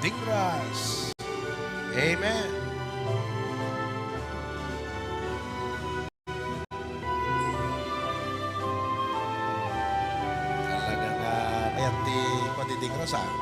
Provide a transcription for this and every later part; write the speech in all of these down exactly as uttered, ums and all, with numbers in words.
Dingras. Amen. Talaga nga ayan ti Padi Dingras, ah.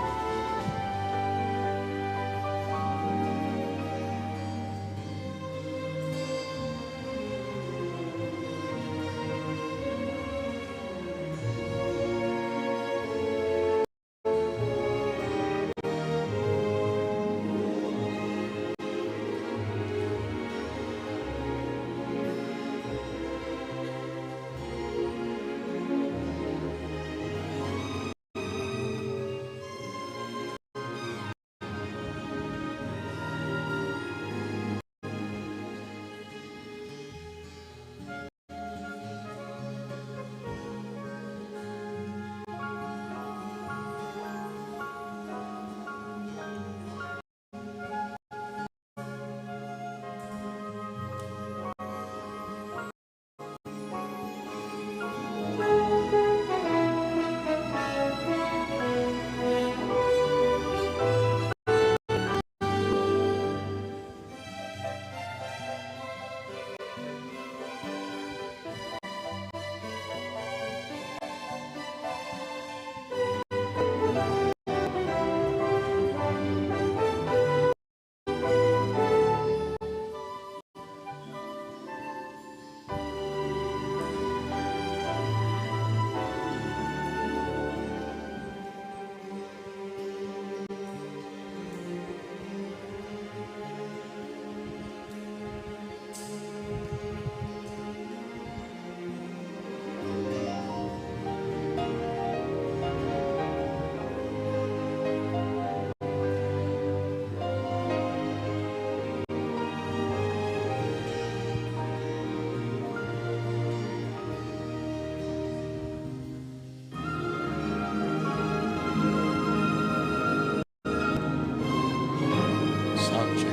Sound check.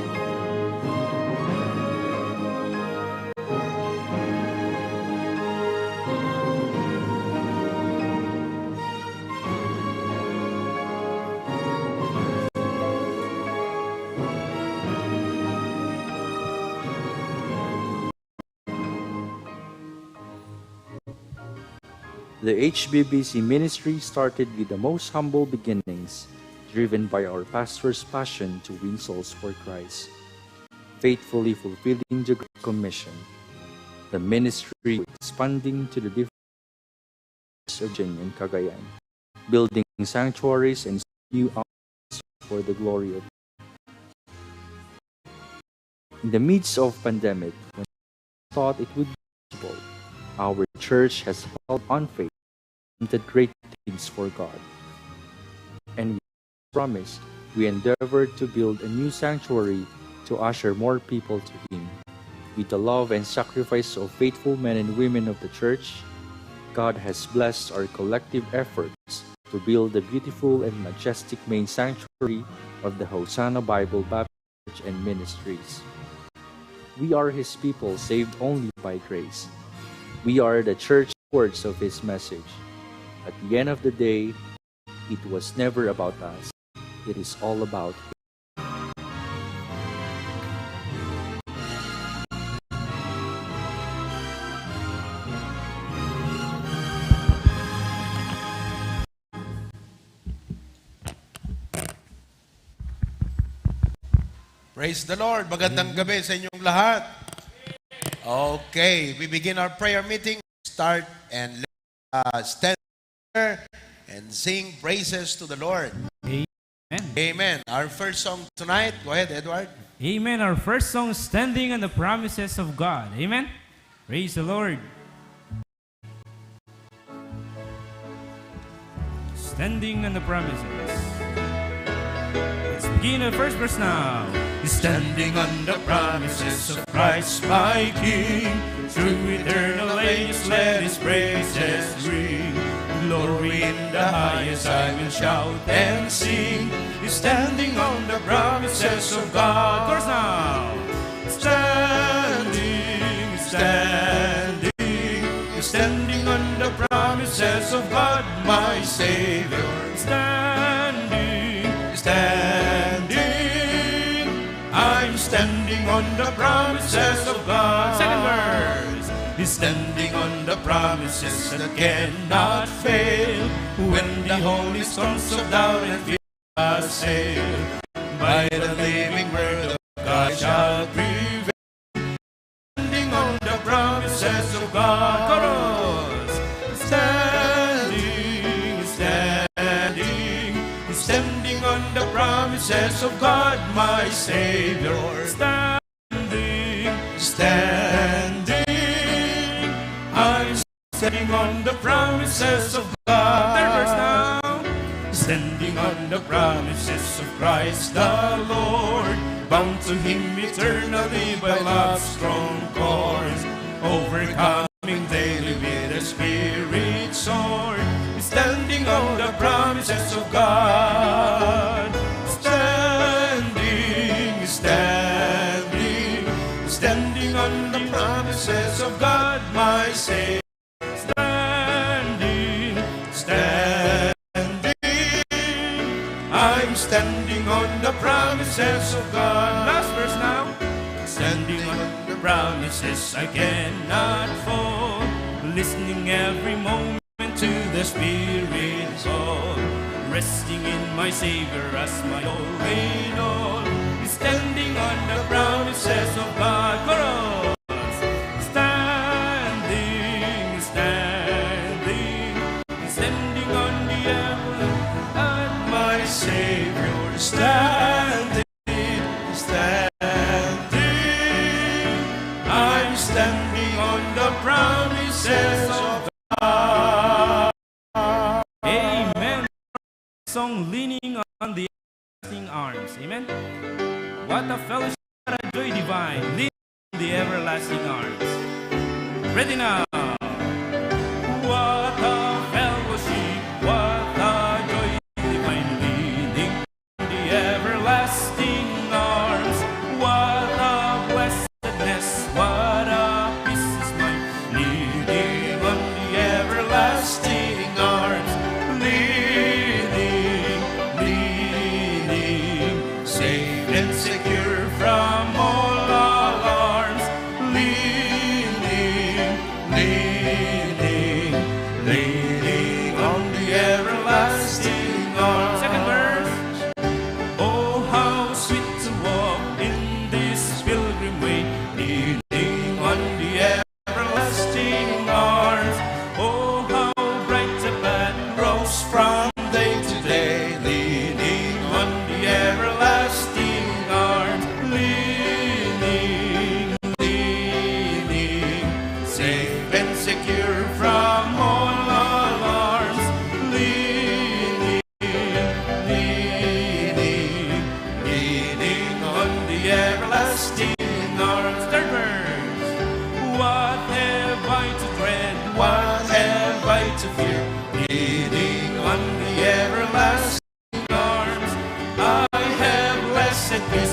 The H B B C ministry started with the most humble beginnings, driven by our pastor's passion to win souls for Christ, faithfully fulfilling the Great Commission. The ministry expanding to the different parts of Jing and Cagayan, building sanctuaries and new outfits for the glory of. In the midst of pandemic, when thought it would be possible, our church has held on faith and did great things for God. And with promise, we endeavored to build a new sanctuary to usher more people to Him. With the love and sacrifice of faithful men and women of the church, God has blessed our collective efforts to build the beautiful and majestic main sanctuary of the Hosanna Bible Baptist Church and Ministries. We are His people saved only by grace. We are the church stewards of His message. At the end of the day, it was never about us. It is all about Him. Praise the Lord. Magandang gabi sa inyong lahat. Okay, we begin our prayer meeting. Start and, uh, stand and sing praises to the Lord. Amen. Amen. Our first song tonight, go ahead, Edward. Amen. Our first song, Standing on the Promises of God. Amen. Praise the Lord. Standing on the Promises. Let's begin the first verse now. Standing on the promises of Christ my King, through eternal ages let His praises ring. Glory in the highest I will shout and sing, standing on the promises of God. Chorus now. Standing, standing, standing on the promises of God, my Savior. Standing, standing. on the promises of God. Second verse. Standing on the promises that cannot fail. When the holy storms of doubt and fear assail, by the living word of God shall prevail. Standing on the promises of God. Chorus. Standing, standing, standing on the promises of God, my Savior. Standing, standing, I'm standing on the promises of God. Third verse now. Standing on the promises of Christ the Lord, bound to Him eternally by love's strong cords, overcoming daily with the Spirit's sword, standing on the promises of God. Standing, standing, standing on the promises of God, my Savior. Standing, standing, I'm standing on the promises of God. Last verse now. Standing on the promises I cannot fall. Listening every moment to the Spirit's call. Resting in my Savior as my all in all. Standing on the promises of God. Chorus. Standing, standing, standing on the evidence that my Savior standing, standing. I'm standing on the promises of God. Amen. Song, Leaning on the Everlasting Arms. Amen. What a fellowship, what a joy divine. Leaning on the everlasting arms. Ready now. What a fellowship, what a joy divine, leaning on the everlasting arms. What a blessedness, what a peace is mine, leaning on the everlasting arms. Leaning, leaning, safe and secure from all alarms. Leaning, leaning, leaning on the everlasting arms. Second verse. Oh, how sweet to walk in this pilgrim way, leaning on the everlasting arms. Oh, how bright the path grows from day to day, leaning on the everlasting arms. Leaning, leaning, safe and secure from all alarms. Leaning, leaning, leaning on the everlasting arms. Third verse. What have I to dread? What have I to fear? Leaning on the everlasting arms. I have blessed peace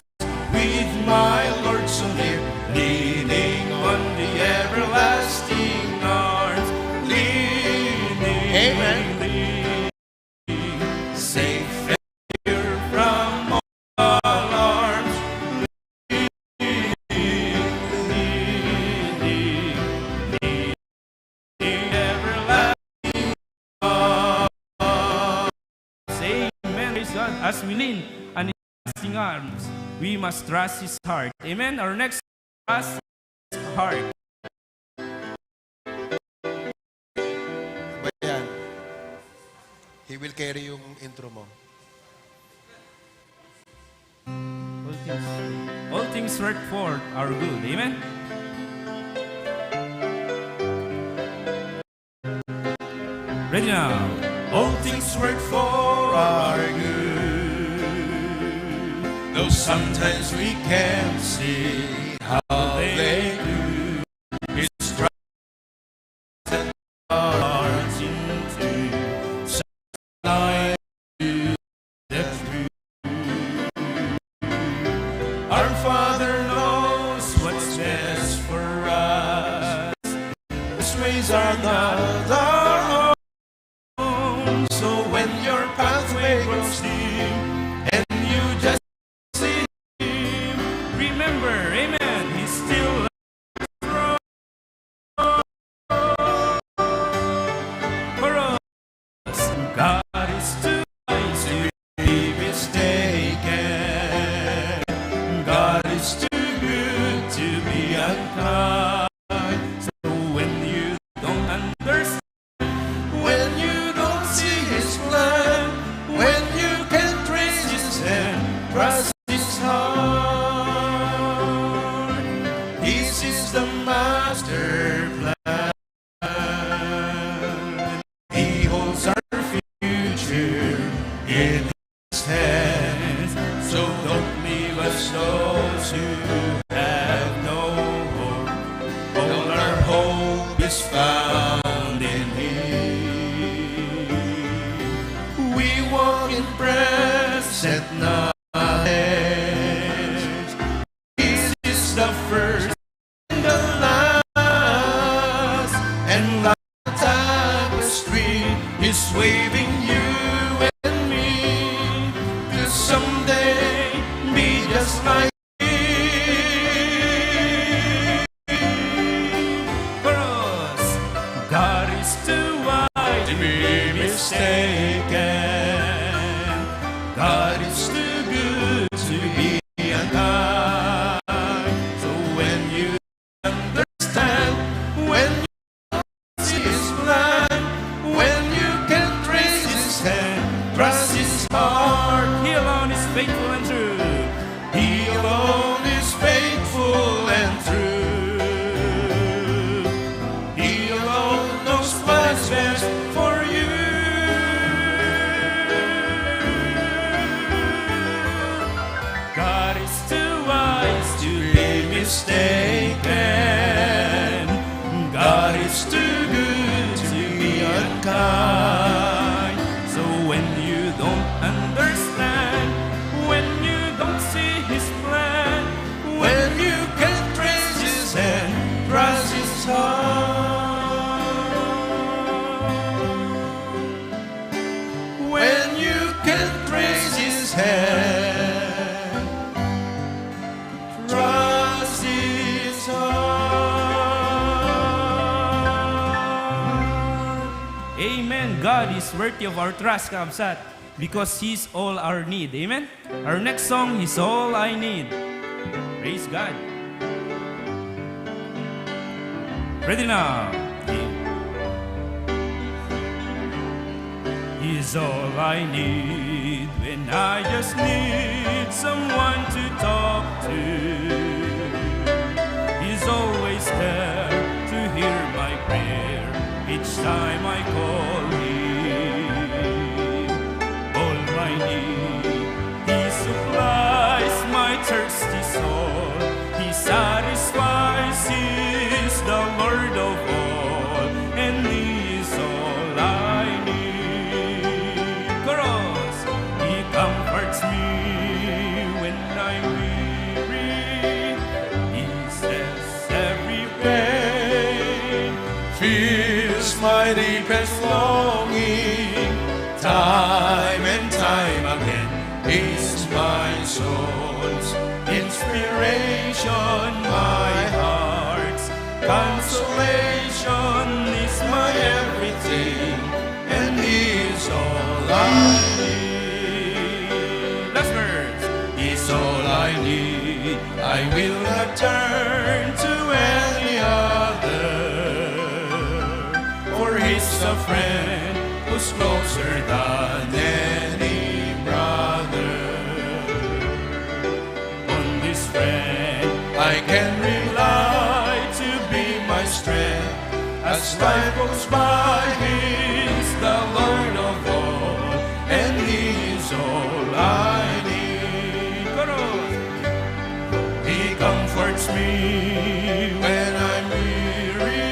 with my Lord so near. Leaning on the everlasting arms. Leaning, amen, leaning, safe and secure from all alarms. Leaning, leaning, leaning, everlasting arms. Amen. Praise God. As we lean on His everlasting arms, we must trust His heart. Amen. Our next, trust His heart. Ayan. He will carry yung intro mo. All things, all things work for our good. Amen? Ready now. All things work for our good, though sometimes we can't see how they do. His hearts into such light to the true. Our Father knows what's best for us. His ways are not our own. So when your pathway grows dim and you just see Him, remember, Is waving you and me to someday be just like Chorus. God is too wise to be mistaken. God is too good to be unkind. So when you understand, when you see his plan, when you can trace his hand, trust his heart. He alone is faithful and true. He alone is faithful and true. He alone knows what is best for you. God is too wise to be mistaken. God is too good to be unkind. So when you don't understand, when you don't see his plan, when you can trace his hand, trust his heart. When you can trace his hand, trust his heart. Amen. God is worthy of our trust, kakabsat, because He's all our need. Amen. Our next song is All I Need. Praise God. Ready now. He's all I need when I just need someone to talk to. He's always there to hear my prayer each time I call him. All my need, he supplies my thirsty soul. He satisfies, he is the Lord of all, and he is all I need. Chorus. He comforts me when I'm weary. He says every pain feels my deepest longing. Time and time again, he's my soul's inspiration, my heart's consolation, is my everything, and he is all I need. Last verse. He's all I need. I will not turn to any other, for he's a friend who's closer than any brother. On this friend I can rely to be my strength. As life goes by, he's the Lord of all, and he is all I need. Chorus. He comforts me when I'm weary.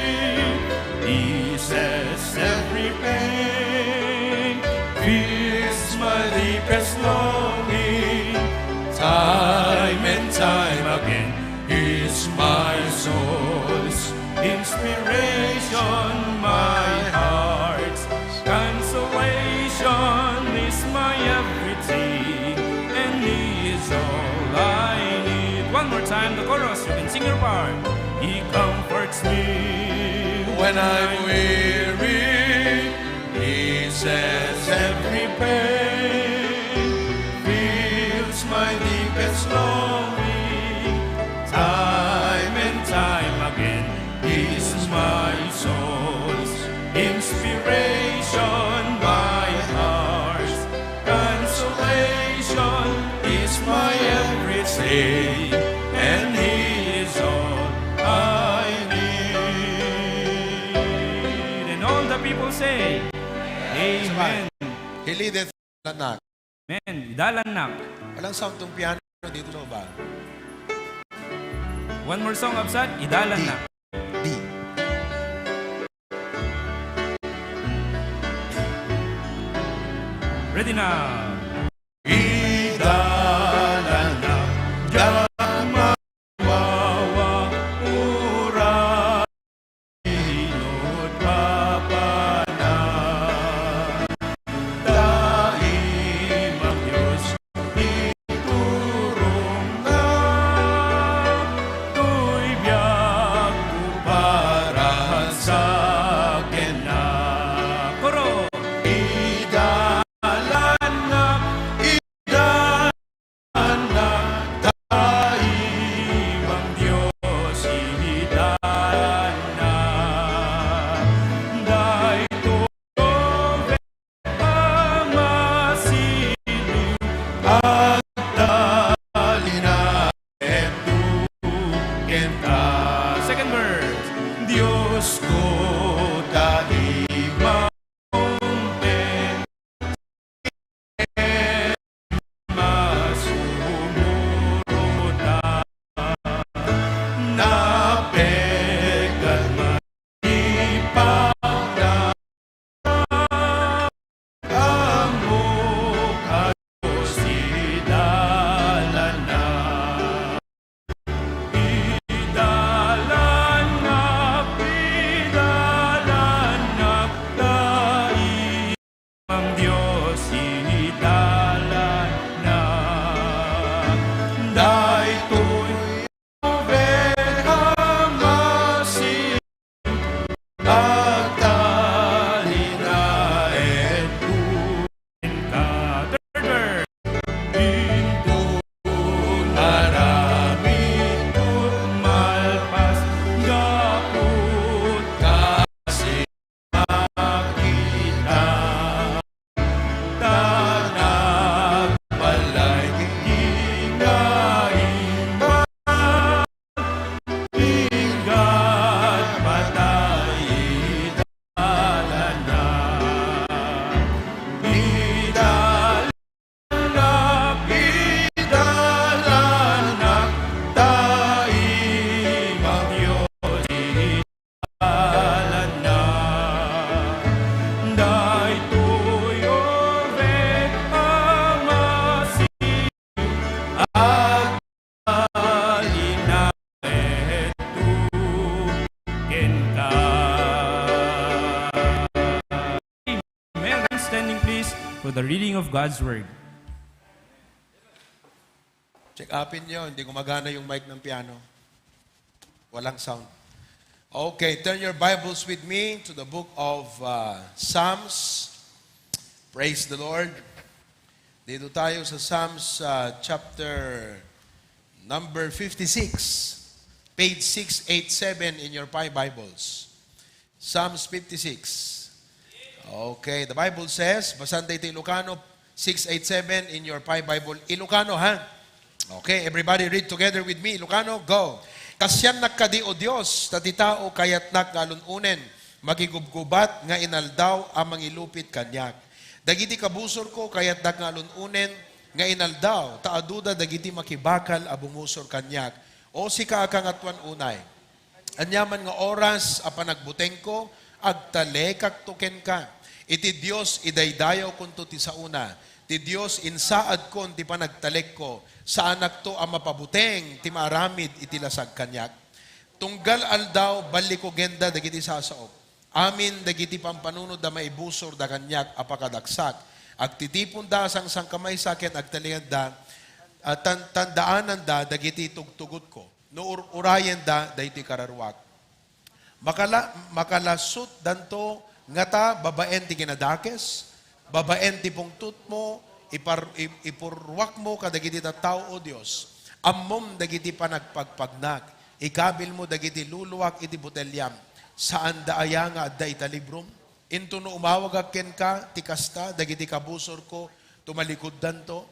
He says every pain feels my deepest longing. Time and time again, he's my soul's inspiration, my heart's consolation, is my everything, and he is all I need. One more time, the chorus. You can sing your part. He comforts me when I'm weary. He says every pain feels my deepest longing. Time and time again, he's my soul's inspiration, my heart's consolation, is my everything, and he is all I need. And all the people say, Amen. He leadeth, anak. Amen. Idalannak. Walang sound tong piano dito, no ba? One more song, kabsat. Idalannak. D. Ready now. Idalannak, diak mawawa, uray Ginoo't Papa na. Idalanna, idalanna, ta Imam Dios idalanna. Daytoy a masiling agtalinaedto kenka. Second verse. Diosko, ta Imam Idalanna, idalanna, Imam Dios idalanna. Daytoy oveha masi-, agtalinaedto kenka. Third verse. Inton aramidko malpas gapu ta simakita, ta nagbalay ti nga imbag, inggana matay idalanna. Idal- Idalanak ta Imam Dios idalanna. Daytoy oveha masi-, agtalinaedto kenka. May I ask standing, please, for the reading of God's Word? Check upin nyo, hindi gumagana yung mic ng piano. Walang sound. Okay, turn your Bibles with me to the book of, uh, Psalms. Praise the Lord. Dito tayo sa Psalms, uh, chapter number fifty-six, page six eight seven in your Pi Bibles. Psalms fifty-six. Okay, the Bible says, basan tayo ti Ilocano, six eight seven in your Pi Bible. Ilocano, ha? Okay, everybody read together with me. Ilocano, go. Kasiannak kadi, O Dios, ta ti tao kayatnak nga alun-unen, makigubgubat nga inaldaw a mangilupit kaniak. Dagiti kabusorko kayatdak nga alun-unen nga inaldaw, ta aduda dagiti makibakal a bungusor kaniak. O sika a Kangatoan unay, aniaman nga oras a panagbutengko, agtalekakto kenka. Iti Dios, idaydayawkonto ti saona. Ti Dios, insaadkon ti panagtalekko. Saanakto a mapabuteng ti maaramid iti lasag kaniak. Tunggal aldaw, ballikugenda dagiti sasaok. Amin dagiti pampanunotda maibusorda kaniak a pakadaksak. Agtitiponda a sangsangkamaysa ken agtalekanda, a tan-, tandaananda dagiti tugtugotko. No ur-, urayenda daytoy kararuak. Makala-, makalasutdanto ngata babaen ti kinadakes, babaen ti pungtotmo, ipar-, ip-, ipurruakmo kadagiti tattao, O Dios. Ammom dagiti panagpagpagnak, ikabilmo dagiti luluak iti buteliam. Saanda aya nga adda ita librom? Intono umawagak kenka ti kasta, dagiti kabusorko tumalikuddanto.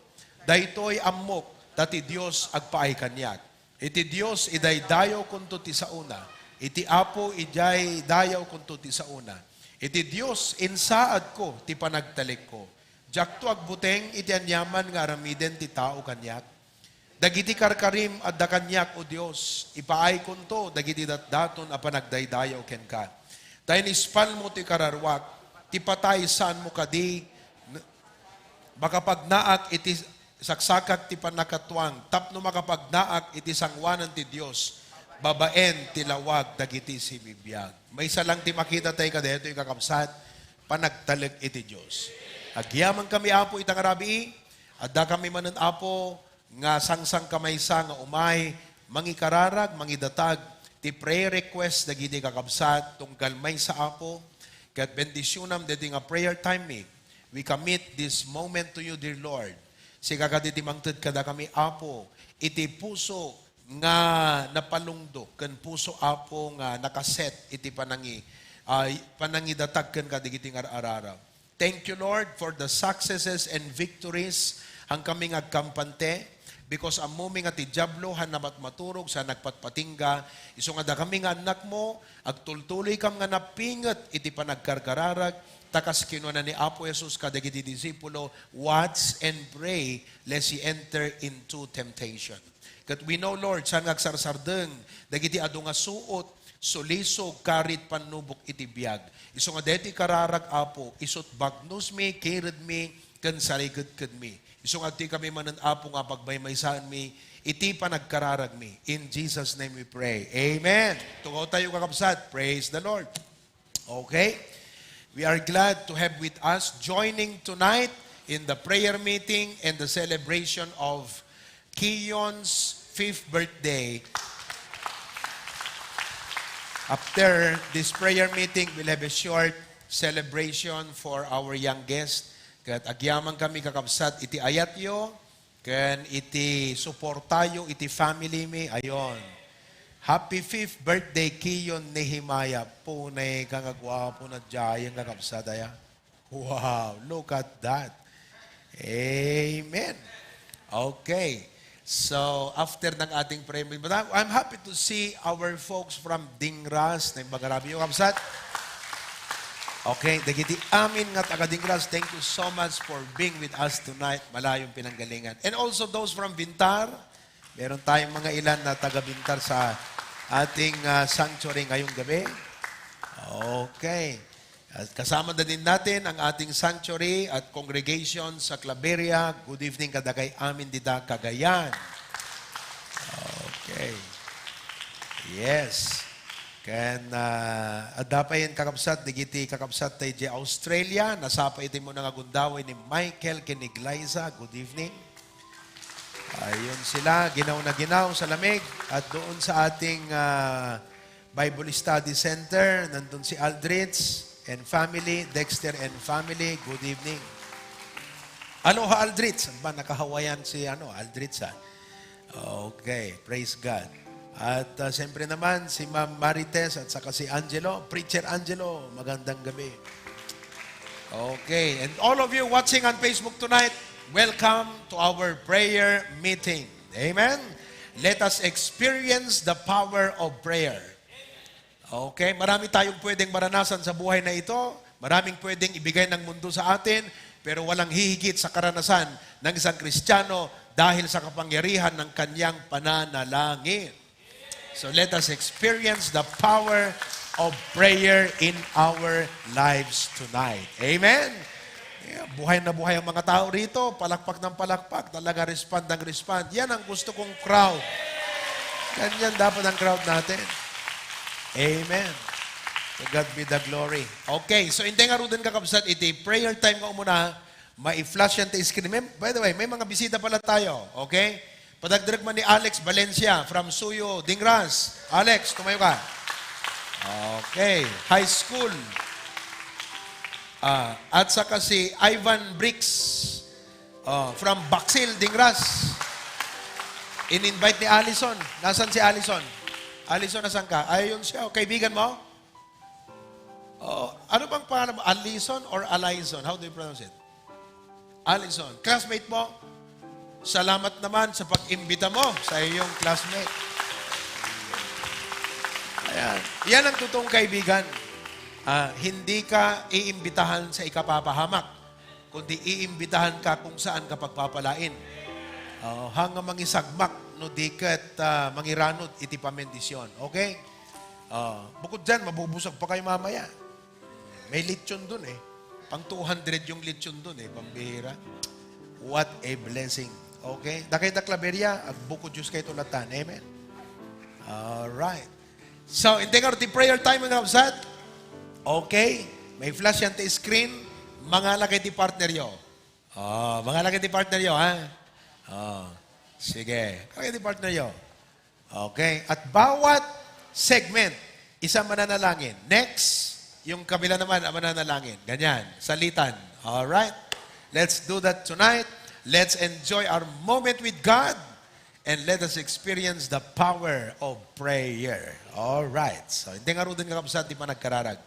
Daytoy ammok, ta ti Dios agpaay kaniak. Iti Dios, idaydayawkonto ti saona. Iti Apo, idiay dayawkonto ti saona. Iti Dios, insaadko ti panagtalekko. Diakto agbuteng iti aniaman nga aramiden ti tao kaniak. Dagiti karkarim adda kaniak, O Dios, ipaaykonto dagiti datdaton a panagdaydayaw kenka. Ta inispalmo ti kararuak, ti patay saanmo kadi n-, makapagnaak iti saksakak ti pannakatuang tapno makapagnaak iti sangoanan ti Dios babaen ti lawag dagiti sibibiag. Maysa lang ti makita tayo kadaytoy, kakabsat, panagtalek iti Dios. Agyamankami, Apo, ita nga rabii. Adda kami manen, Apo, nga sangsangkamaysa nga umay mangikararag, mangidatag ti prayer request dagiti kakabsat tunggal maysa, Apo. Ket bendisionam daytoy nga prayer time mi. We commit this moment to you, dear Lord. Sika kadi ti mangted kadakami, Apo, iti puso nga napalungdok ken puso, Apo, nga nakaset iti panangi-, ay, panangidatag ken kadagiti nga ar-ararag. Thank you, Lord, for the successes and victories. Hankami nga agkampante, because ammomi nga ti Diablo han namatmaturog sa nagpatpatingga, isu nga dakami nga annakmo, agtultuloykam nga napinget iti panagkarkararag, ta kas kinuna ni Apo Jesus kadagiti disipulo, "Watch and pray lest ye enter into temptation." Ket we know, Lord, saan nga agsarsardeng dagiti adu nga suot, sulisog, karit, pannubok iti biag. Isu nga daytoy kararag, Apo, isut' bagnosmi, kiredmi, ken sarigedkedmi. Isu nga adtoy kami manen, Apo, nga pagmaymaysaenmi iti panagkararagmi. In Jesus' name we pray. Amen. Tugawtayo, kakabsat. Praise the Lord. Okay? We are glad to have with us joining tonight in the prayer meeting and the celebration of Kion's fifth birthday. After this prayer meeting, we'll have a short celebration for our youngest. Ket agyaman kami, kakabsat, iti ayatyo ken iti suportayo iti family mi. Ayon. Happy fifth birthday, Kion Nehemiah. Punay ka nga guapo na dayeng, kakabsat, aya. Wow, look at that. Amen. Okay. So, after ng ating prayer, but I'm, I'm happy to see our folks from Dingras. Naimbag a rabii, kakabsat. Okay, dagiti amin nga taga Dingras, thank you so much for being with us tonight. Malayong pinanggalingan. And also those from Bintar. Meron tayong mga ilan na taga Bintar sa ating, ah, sanctuary ngayong gabi. Okay. At kasama na din natin ang ating sanctuary at congregation sa Claveria. Good evening kadakay amin dita, Cagayan. Okay. Yes. Ken, ah, adda pay, kakabsat, dagiti kakabsat tayo di Australia, nasapa iti muna nga gundaway ni Michael ken ni Glyza. Good evening. Ayun sila, ginaw na ginaw sa lamig. At doon sa ating, ah, Bible Study Center, nandun si Aldrich and family, Dexter and family. Good evening. Aloha, Aldrich. Ba, naka-Hawaiian si, ano, Aldrich, ah. Okay, praise God. At, ah, siyempre naman, si Ma'am Marites at saka si Angelo, Preacher Angelo, magandang gabi. Okay, and all of you watching on Facebook tonight, welcome to our prayer meeting. Amen? Let us experience the power of prayer. Okay, marami tayong pwedeng maranasan sa buhay na ito. Maraming pwedeng ibigay ng mundo sa atin, pero walang hihigit sa karanasan ng isang Kristiyano dahil sa kapangyarihan ng kanyang pananalangin. So let us experience the power of prayer in our lives tonight. Amen? Yeah, buhay na buhay ang mga tao rito. Palakpak ng palakpak. Talaga, respond ang respond. Yan ang gusto kong crowd. Ganyan dapat ang crowd natin. Amen. To God be the glory. Okay, so hindi nga ruden, kakabsat, iti prayer time nga umuna, mai-flash yan ti screen. May, by the way, may mga bisita pala tayo. Okay? Padagdreg man ni Alex Valencia from Suyo, Dingras. Alex, tumayo ka. Okay. High school. Ah, at saka si Ivan Briggs, oh, from Baksil, Dingras. In-invite ni Allison. Nasaan si Allison? Allison, nasaan ka? Ayun siya. Kaibigan mo? Oh, ano bang pangalan mo? Allison or Alison? How do you pronounce it? Allison. Classmate mo? Salamat naman sa pag-imbita mo sa iyong classmate. Ayan. Yan ang totoong kaibigan. Ah, hindi ka iimbitahan sa ikapapahamak, kundi iimbitahan ka kung saan ka pagpapalain. Oh, hanga mangisagmak no di ket, ah, mangiranod iti pamendisyon. Okay? Oh, bukod dyan, mabubusog pa kayo mamaya. May lechon dun eh. Pang two hundred yung lechon dun eh. Pambihira. What a blessing. Okay? Dakay da Claveria, agbukod Diyos kayo tulatan. Amen? Alright. So, hindi nga ti prayer time, mga kabsat. Okay? May flash yan ti screen. Mangala kay ti partner yo. Oh, mangala kay ti partner yo, ha? Oh, sige. Kay ti partner yo. Okay. At bawat segment, isang mananalangin. Next. Yung kabila naman, ang mananalangin. Ganyan. Salitan. All right? Let's do that tonight. Let's enjoy our moment with God. And let us experience the power of prayer. All right. So, hindi nga rudin nga kabsat, di pa nagkararag.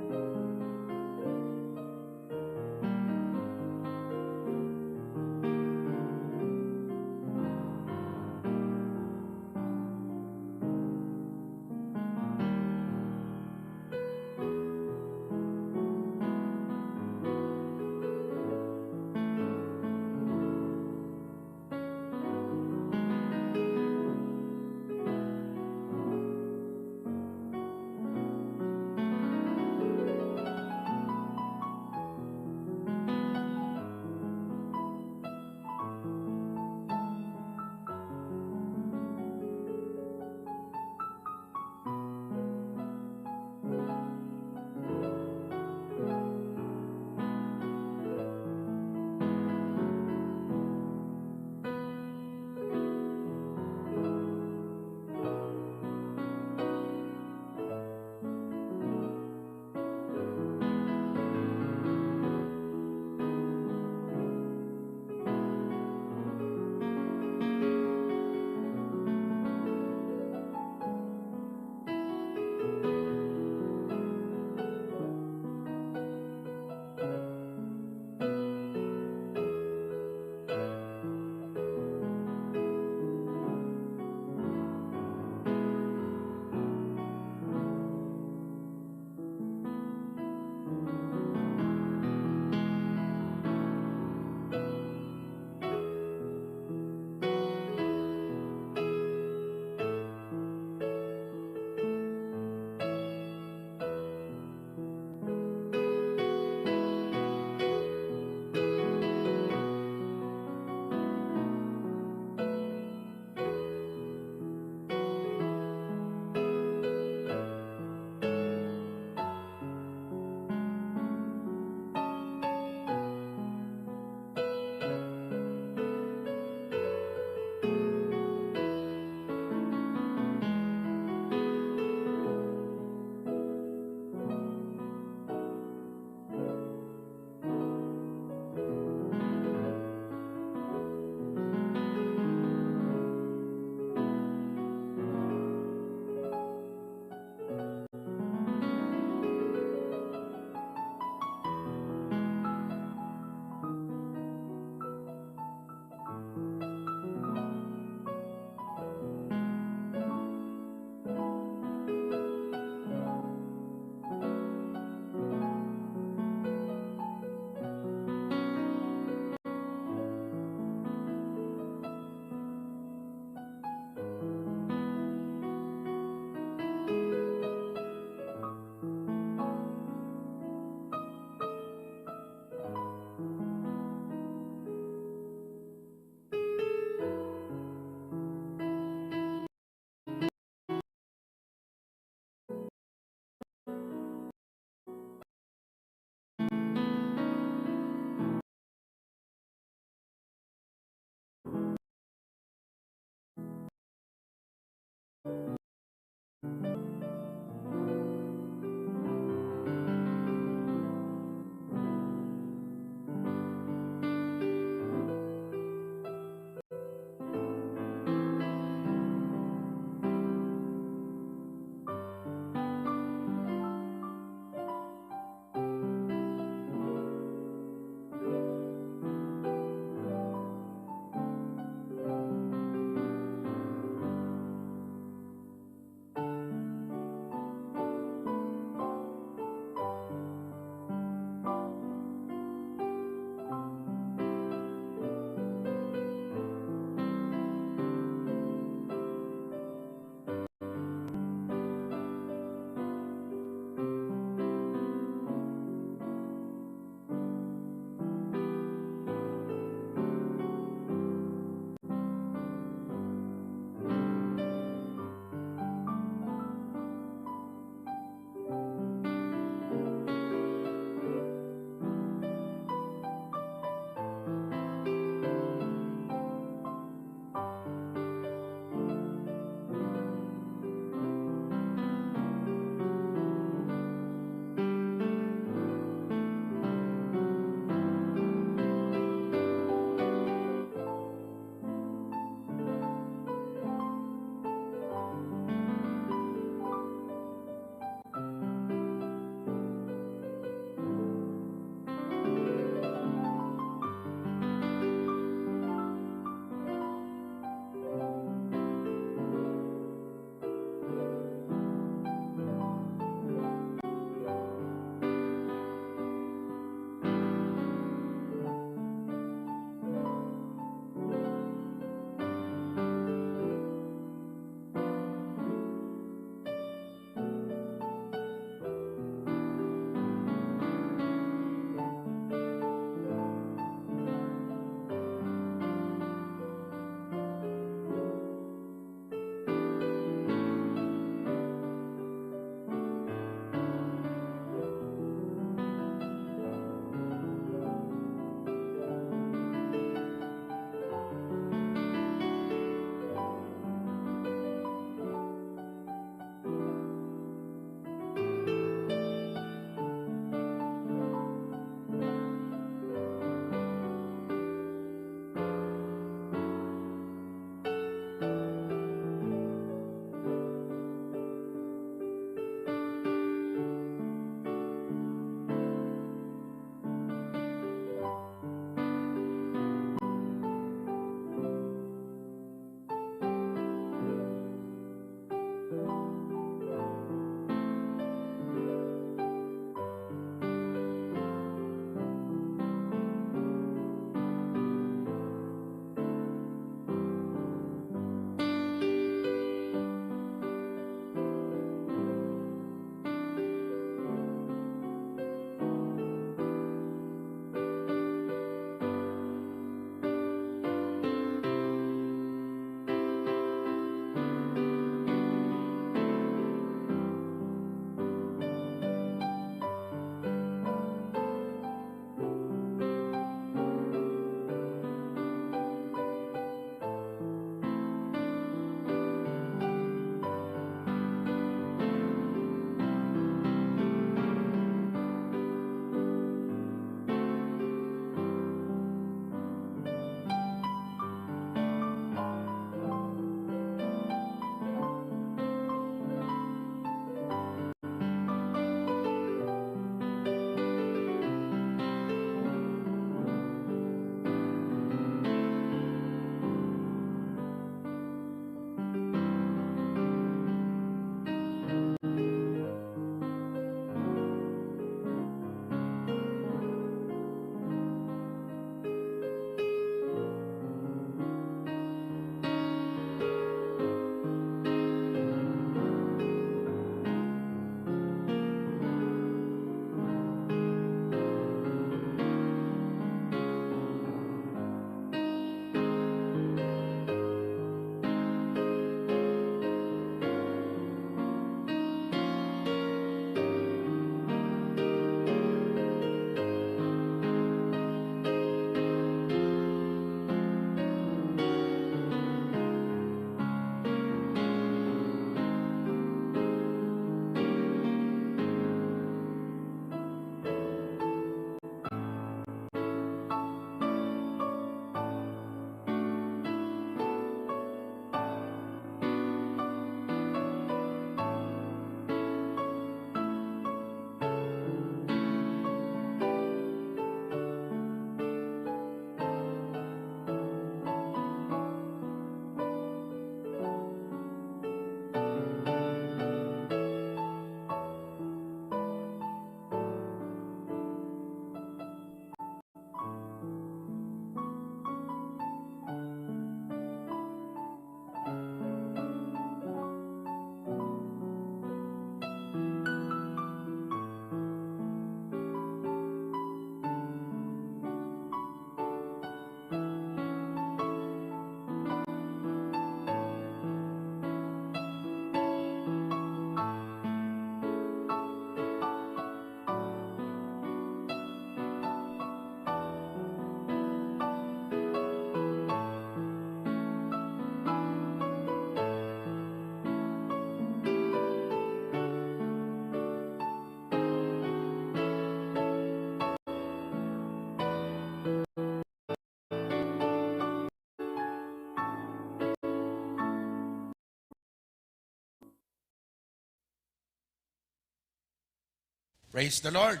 Praise the Lord.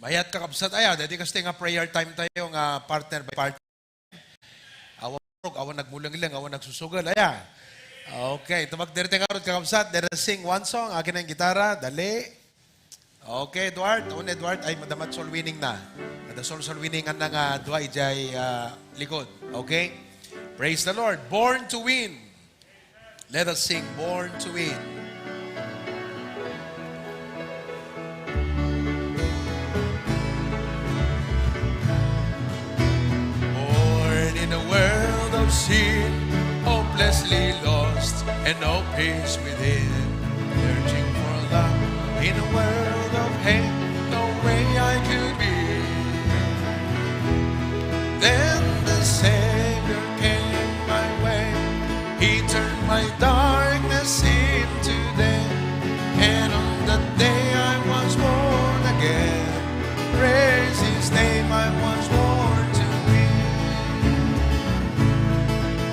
Mayat, kakabsat, aya, dati kasta nga prayer time tayo nga partner by partner. Awan, awan nagmulengleng, awan nagsusugel, aya. Okay, tumagder ti ngarud, kakabsat, let us sing one song, akin ang gitara, dali. Okay, Edward, un Edward, ay, madama soul winning na. Ada soul, soul winning na nga dua ijay, ah, likod. Okay? Praise the Lord. Born to win. Let us sing Born to Win. Born in a world of sin, hopelessly lost, and no peace within. Searching for love in a world of hate, no way I could be. Then the Savior came my way. He turned my darkness into day, and on that day I was born again. Praise His name, I was born to win.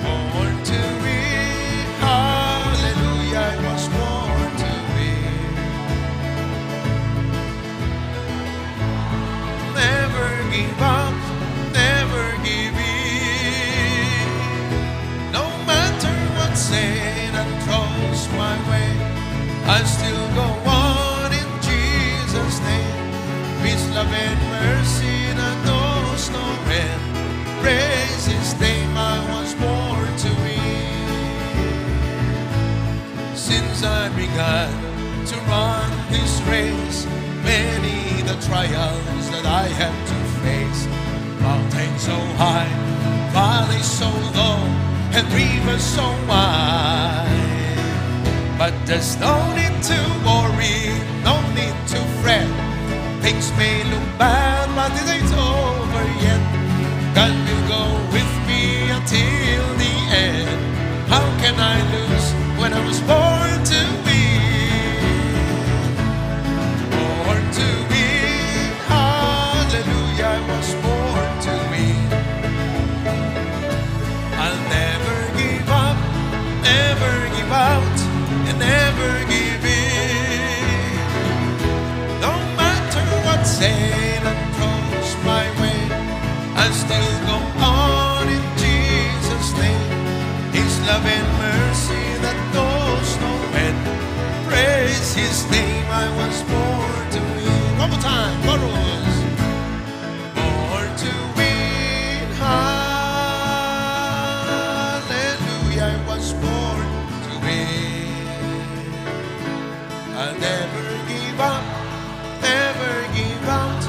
Born to win, hallelujah, I was born to win. Never give up, never give in. No matter what Satan throws my way, I still go on in Jesus' name. His love and mercy that knows no end. Praise His name, I was born to win. Since I began to run this race, many the trials that I had to face. Mountains so high, valleys so low, and rivers so wide. But there's no need to worry, no need to fret. Things may look bad, but it ain't over yet. God will go with me until the end. How can I lose when I was born to win? Born to win, hallelujah, I was born to win. I'll never give up, never give out, and never give in. No matter what Satan throws my way, I'll still go on in Jesus' name. His love and mercy that knows no end. Praise His name, I was born to win. One more time, chorus. Born to win, hallelujah, I was born to win. I'll never give up, never give out,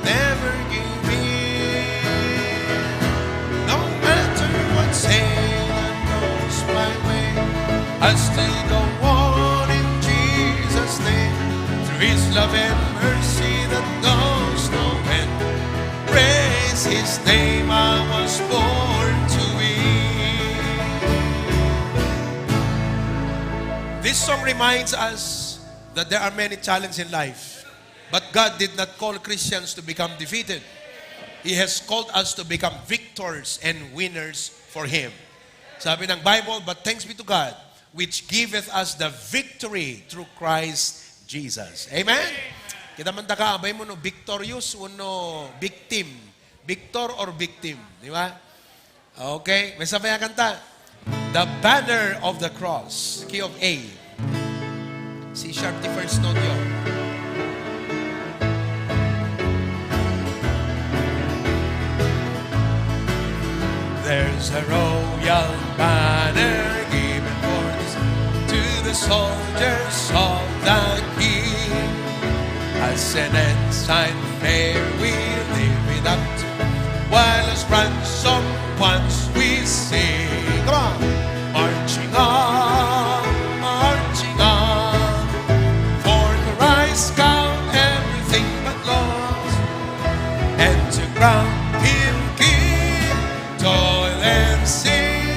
never give in. No matter what Satan throws my way, I still go on in Jesus' name. Through His love and mercy that knows no end. Praise His name, I was born to win. This song reminds us that there are many challenges in life, but God did not call Christians to become defeated. He has called us to become victors and winners for Him. Sabi ng Bible, "But thanks be to God, which giveth us the victory through Christ Jesus." Amen? Kita man ta ka, abay mo no, victorious wenno victim. Victor or victim, di ba? Okay, may sabay kanta. The Banner of the Cross, key of A. C sharp ti first note yo. There's a royal banner given for this to the soldiers of the King. As an ensign fair we lift it up, while as ransom once we sing. Come on! Marching on, marching on, for Christ count everything but loss, and to crown Him King, toil and sin,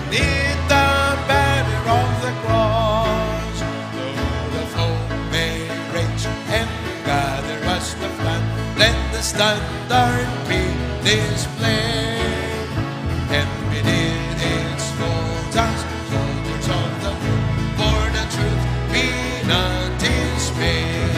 'neath the banner of the cross. Though the foe may rage and gather as the flood, let the standard be displayed. And beneath its folds, as soldiers of the Lord, for the truth be not dismayed.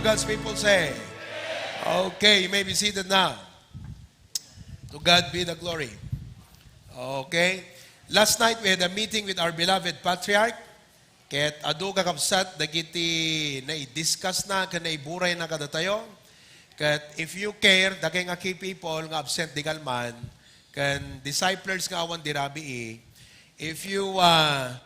God's people say, okay, you may be seated now. To God be the glory. Okay. Last night we had a meeting with our beloved patriarch. Ket adu, kakabsat, dagiti nai-discuss na ken naiburay na kadatayo. Ket if you care, dakay nga key people nga absent di kalman, ken disciples nga awan di rabii, if you, ah,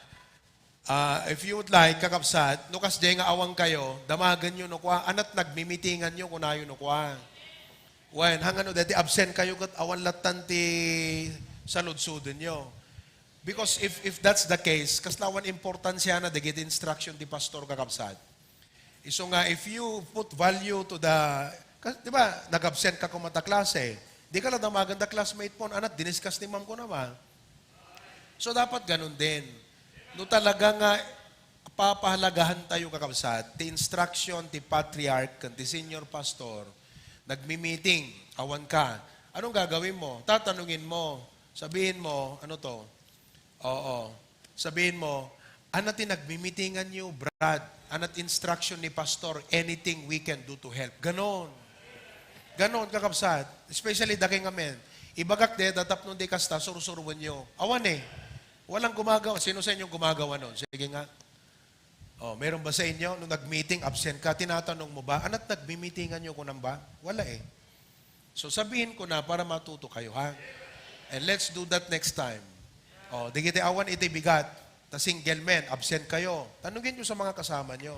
ah, if you would like, kakabsat, no kasdiay nga awan kayo, damagenyo no kua, anat nagmimitinganyo, kunayo no kua. Wen, hangano deti absent kayo ket awan lattan ti saludsodenyo. Because if, if that's the case, kasla awan importansiana dagiti instruction ti pastor, kakabsat. Isu nga, if you put value to the, kas-, di ba, nag-absent ka koma ta klase, di ka la damagen da classmate mo, anat diniscuss ni ma'am ko na ba? So, dapat ganun din. No talaga nga papahalagahan tayo, kakabsat, ti instruction ti patriarch ken ti senior pastor, nagmi-meeting, awan ka. Anong gagawin mo? Tatanungin mo, sabihin mo, ano to? Oo. Sabihin mo, "Anat ti nagmimitingan niyo, Brad? Anat instruction ni Pastor? Anything we can do to help?" Ganon. Ganon, kakabsat. Especially dakay nga men. Ibagak de, datapnon di kasta, sursuruan niyo. Awan eh. Walang gumagawa. Sino sa inyong gumagawa nun? Sige nga. Oh, meron ba sa inyo, nung nag-meeting, absent ka, tinatanong mo ba, "Anat nagmimitingan niyo kunam ba?" Wala eh. So, sabihin ko na para matuto kayo, ha? And let's do that next time. Oh, di kita awan iti bigat. Ta single men, absent kayo. Tanungin nyo sa mga kasama nyo,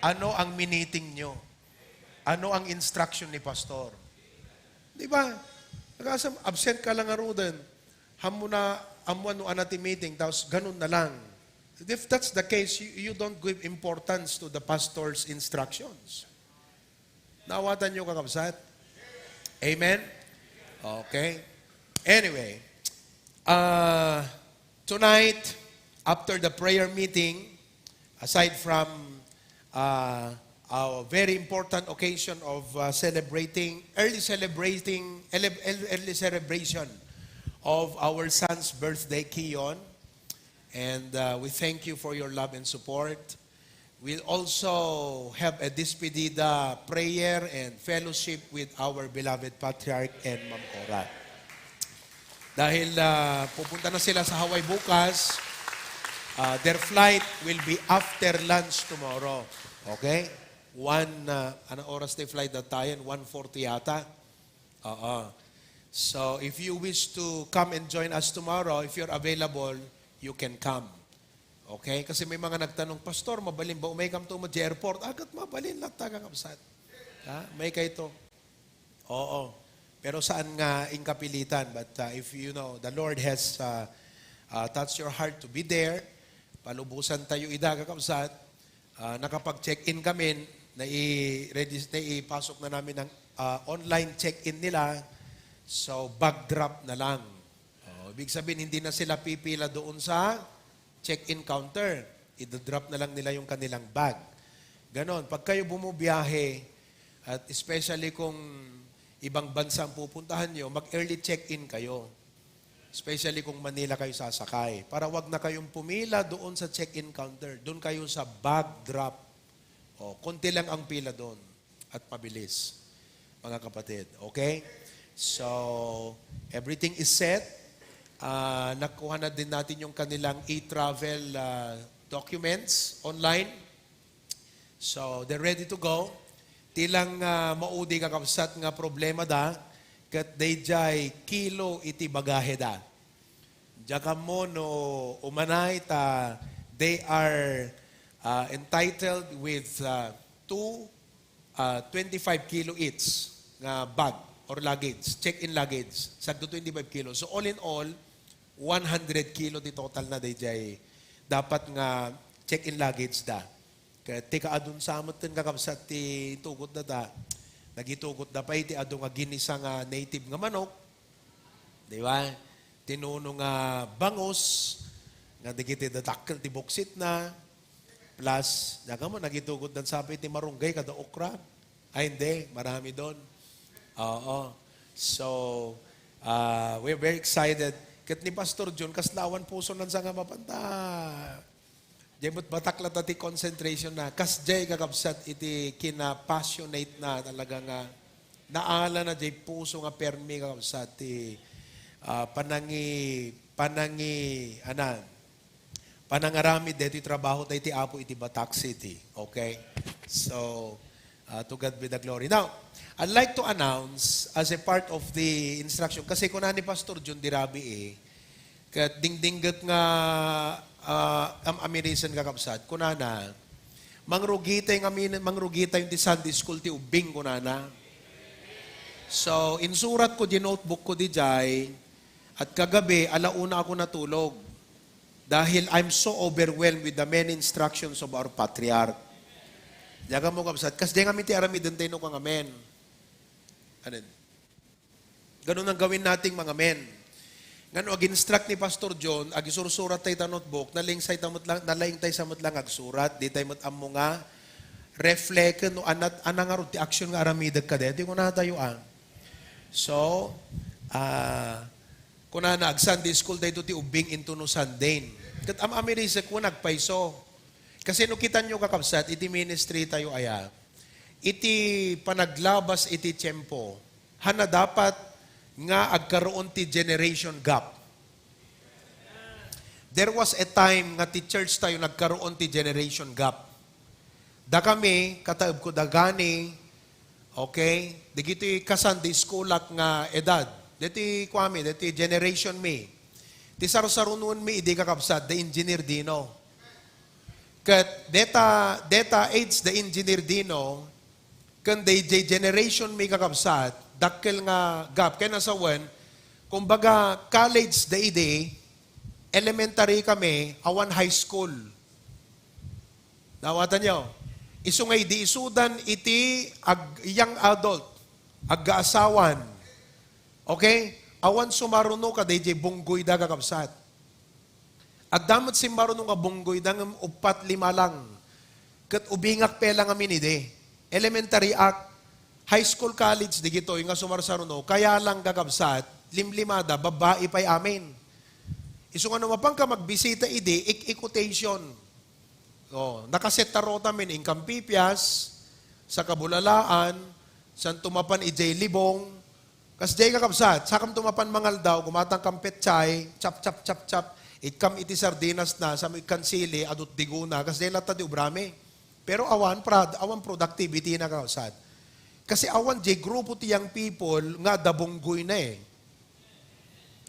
ano ang miniting nyo? Ano ang instruction ni pastor? Di ba? Nag-asam-, absent ka lang nga ruden. Hammo na, ammo no ana ti meeting, tapos ganun na lang. If that's the case, you, you don't give importance to the pastor's instructions. Naawatan nyo, kakabsat? Amen? Okay. Anyway, uh, tonight, after the prayer meeting, aside from, uh, a very important occasion of, uh, celebrating, early celebrating, ele-, el-, early celebration of our son's birthday, Kion, and, uh, we thank you for your love and support. We'll also have a despedida prayer and fellowship with our beloved Patriarch and Ma'am Cora. Dahil, ah, pupunta na sila sa Hawaii bukas, ah, their flight will be after lunch tomorrow. Okay? One, ah, anong oras tayo flight that time? One forty yata. Oo. So, if you wish to come and join us tomorrow, if you're available, you can come. Okay? Kasi may mga nagtanong, "Pastor, mabalin ba umay kamto mo di airport?" Agat mabalin latta, kakabsat. Ha? May kayto. Oo. Pero saan nga inkapilitan? But, uh, if you know, the Lord has, uh, uh, touched your heart to be there, palubusan tayo ida, kakabsat. Ah, nakapag-check-in kami, nai-regis-, naipasok na namin ang, ah, online check-in nila. So, bag drop na lang. Oh, ibig sabihin, hindi na sila pipila doon sa check-in counter. Idadrop na lang nila yung kanilang bag. Ganon. Pag kayo bumubiyahe, at especially kung ibang bansa ang pupuntahan nyo, mag-early check-in kayo. Especially kung Manila kayo sasakay. Para wag na kayong pumila doon sa check-in counter. Doon kayo sa bag drop. O, konti lang ang pila doon. At mabilis, mga kapatid. Okay? So, everything is set. Ah, nakuha na din natin yung kanilang e-travel, ah, documents online. So, they're ready to go. Ti lang, ah, maudi, kakabsat, nga problema da, ket daydiay kilo iti bagahe da. Diak ammo no umanay ta they are, ah, entitled with, ah, two, ah, twenty-five kilo each nga bag or luggage, check-in luggage. Sagdo twenty-five kilo. So, all in all, one hundred kilo ti total na daydiay dapat nga check-in luggage da. Ket ti kaadun sa met ten, kakabsat, ti itugot da ta, nagitugot da pay ti adu nga ginisa nga native nga manok, di ba? Ti nuno nga bangus, nga dagiti dadakkel ti buksit na, plus, diak ammo, nagitugot dan sapay ti marunggay kada okra. Ay, hindi, marami doon. Oo. So, ah, we're very excited. Ket ni Pastor John, kasla awan puso nan sa nga mapanta. Diay met batak latta ti concentration na. Kasdiay, kakabsat, iti kina-passionate na talaga nga naala na diay puso nga permi, kakabsat, ti, ah, panangi-, panangi-, ana, panangaramid daytoy trabaho daytoy Apo iti Batak City. Okay? So, ah, to God be the glory. Now, I'd like to announce as a part of the instruction, kasi kuna ni Pastor John Dirabi, eh, ket dingdingget nga, ah, am-amirisen, kakabsat, kunana, "Mangrugitay nga min-, mangrugitay ti Sunday school ti ubbing," kunana. So, insurat ko di notebook ko diay, at kagabi, ala una ako natulog. Dahil I'm so overwhelmed with the many instructions of our patriarch. Diak ammo, kabsat, kasdiay ngamin ti aramiden tayo no kangamin. Anen? Ganun ang gawin nating mga men. Ngano ag-instruct ni Pastor John, agisursurat tayo ta notebook, nalaing tayo met lang, nalaing tayo sa met lang agsurat, di tayo met ammo nga reflect no anat, anang arud ti action nga aramidek ka deti, kuna tayo, ah. So, ah, kunana, ag-Sunday school dayto ti ubbing intono Sunday. Ket am-amirisek ko nagpayso. Kasi no kitanyo, kakabsat, iti ministry tayo aya, iti panaglabas iti tiempo, hana dapat nga agkaroon ti generation gap. There was a time nga ti church tayo nagkaroon ti generation gap. Dakami, kataeb ko dagani, okay, dagiti ka-Sunday schoolak nga edad. Deti kuami, deti generation mi. Ti sarsarunoen mi idi, kakabsat, the engineer Dino. Ket deta, deta age the engineer Dino, ken dayjay generation mi, kakabsat, dakkel nga gap. Ken nasawen, kumbaga, college daydi, elementary kami, awan high school. Nawatanyo? Isu nga idi isudan iti ag-, young adult, aggaasawan. Okay? Awan sumaruno kadayjay bunggoyda, kakabsat. Adda met simmaruno nga bunggoyda ngem uppat, lima lang. Ket ubingak pay la ngamin idi. Elementary ak, high school, college, digitoy nga sumarsaruno. Kaya lang, kakabsat, limlimada, babbai pay amin. Isu nga no mapanka magbisita idi, ik-ikutation. Oh, nakaset ta rota min, inkam Pipias, sa Kabulalaan, san tumapan idiay Libong, Kasdiay, kakabsat, sakam tumapan mangaldaw, gumatang kam petchay, chap, chap, chap, chap, ikkam iti sardinas na, sa ikkan sili, adut diguna, kasdiay latta di obrami. Pero awan prod-, awan productivity na, kakabsat. Kasi awan jay grupo ti young people nga adda bunggoy na eh.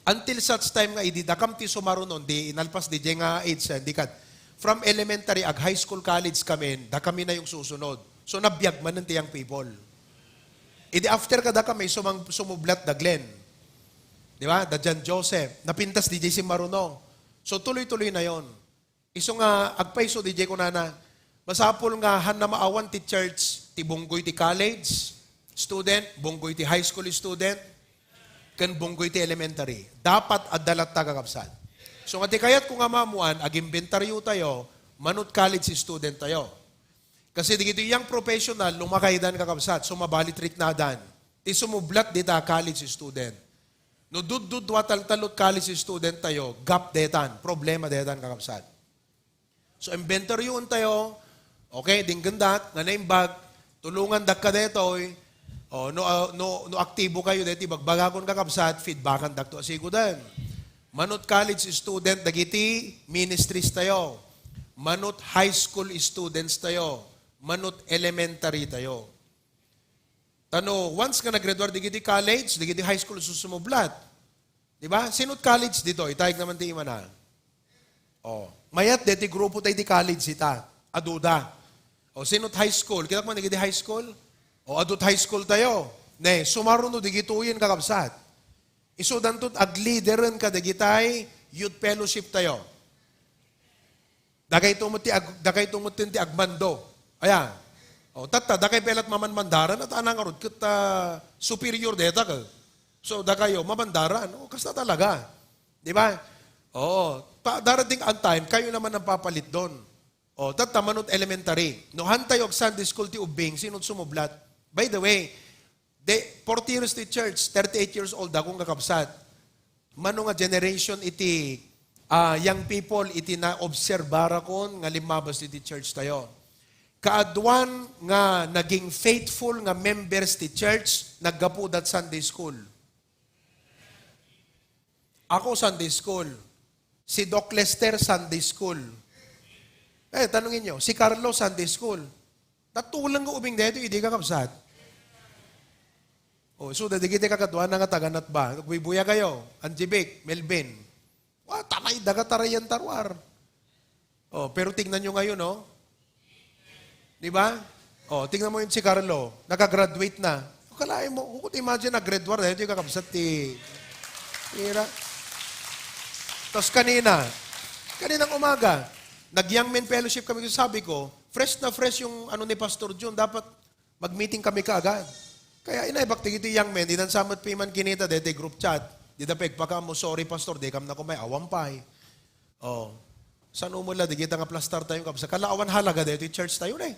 Until such time nga idi dakam ti sumarunon, di inalpas di jay nga age, eh, di kad. From elementary, ag high school, college kami, dakami na yung susunod. So, nabiag manen ti young people. Idi after kada kami, sumang-, sumublat da Glenn. Di ba? Da John Joseph. Napintas di jay simmaruno. So, tuloy-tuloy na yon. Isu nga, agpayso di jay kunana, masapul nga han na maawan ti church, ti bunggoy ti college student, bunggoy ti high school student, ken bunggoy ti elementary. Dapat adda latta, kakabsat. So, nga ti kayat ko nga maamuan, ag-inventaryo tayo, manut college student tayo. Kasi digiti young professional, lumakaydan, kakabsat, so mabalitriknadan. Ti sumublat dita college student. No duddudua taltallo ti college student tayo, gap detan, problema detan, kakabsat. So, inventaryoen tayo, okay, dinggendak, nga naimbag, tulongandak ka detoy, o, no, ah, no, no aktibo kayo deti, bagbagakon, kakabsat, feedbackandak to asikoden. Manut college student dagiti ministries tayo. Manut high school students tayo. Manut elementary tayo. Ta no, once nga naggraduar digiti college, digiti high school, susumublat. Di ba? Sinut college dito, itayag naman ti imana. O, mayat deti grupo tayo di college ita. Aduda. O, sinut high school, kita man digiti high school? O, adut high school tayo. Ne, sumaruno digituyen, kakabsat. Isu danto aglideren kadagitay youth fellowship tayo. Dakayto met ti ag-, dakayto met ti agmando. Aya. O, tatta, dakay pay lat mamanmandaran, at anang arud ket, ah, superior deta ka. So, dakayo, mamandaran. O, kasta talaga. Di ba? Oo. Pa, darating ang time, kayo naman ang papalit doon. O, tatta, manut elementary. No, han tayo ag Sunday school ti ubbing, sinut sumublat? By the way, the forty years ti church, thirty-eight years old akong kakabsat. Mano nga generation iti, ah, young people iti naobserbarakon nga limmabas iti church tayo. Kaaduan nga naging faithful nga members ti church, naggapuda Sunday school. Ako, Sunday school. Si Doc Lester, Sunday school. Eh, tanungin nyo, si Carlo, Sunday school. Tatuleng nga ubing dito, idi kakabsat. Oh, so, dagiti kakaduana nga taga Natba. Buybuya kayo, Angie Vic, Melvin. Wa, taray, daga tarayan taruar. Oh, pero tingnan nyo ngayon, no? Di ba? Oh, tingnan mo yung si Carlo, nakagraduate na. Kalain mo, could imagine na grade one, dahil yung kakabsat ti, ira. Tapos kanina, kaninang umaga, nag-young men fellowship kami, sabi ko, fresh na fresh yung ano ni Pastor Jun, dapat mag-meeting kami kaagad. Kaya inaybak ti iti young men, di nan samet piman kinita, dete group chat. Di da pegpakaam mo, "Sorry, Pastor, di kam na kumay, awan pay." Oh. San umula, di kita nga plastar tayo, kabsa. Kala awan halaga dito yung church tayo na eh.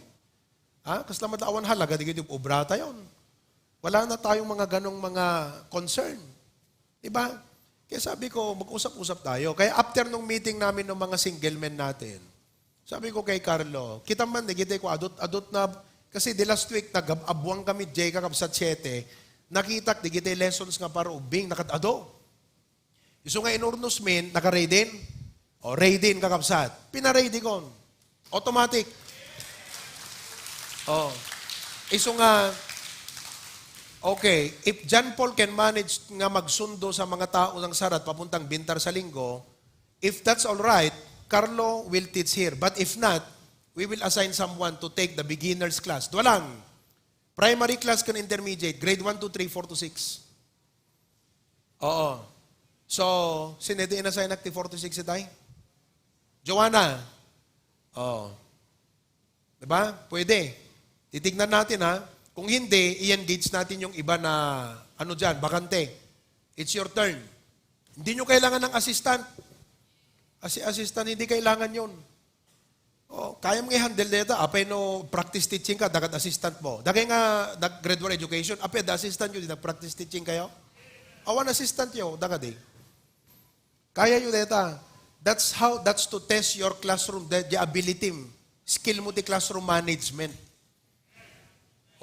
Ha? Kasla madla awan halaga, di kita obra tayo. Wala na tayong mga ganong mga concern. Di ba? Kaya sabi ko, mag-usap-usap tayo. Kaya after nung meeting namin ng mga single men natin, sabi ko kay Carlo, kita man, di kita ko adot-adot na, kasi the last week, nag-abuang kami, Jay, kakabsat siete, nakitak, di kita lessons nga para ubing, nakadado. Isu nga inurnos min, naka-ready? O, ready, kakabsat. Pina-ready kon. Automatic. Oh. Isu nga, okay, if John Paul can manage nga magsundo sa mga tao ng Sarat papuntang Bintar sa Linggo, if that's all right, Carlo will teach here. But if not, we will assign someone to take the beginner's class. Dua lang. Primary class kan intermediate, grade one to three, four to six. Oo. So, sino iti inassign ti four to six itay? Joanna. Oo. Diba? Pwede. Titignan natin, ha. Kung hindi, i-engage natin yung iba na, ano dyan, bakante. It's your turn. Hindi nyo kailangan ng assistant. Asi assistant, hindi kailangan yun. Oh, kaya mo nga i-handle deta, apay no practice teaching ka, dagat assistant mo. Dagay nga nag-grade one education, apay da assistant yo, di nag-practice teaching kayo? Awan assistant yo, dagadi. Kaya yo deta. That's how, that's to test your classroom, the, the ability, skill mo ti classroom management.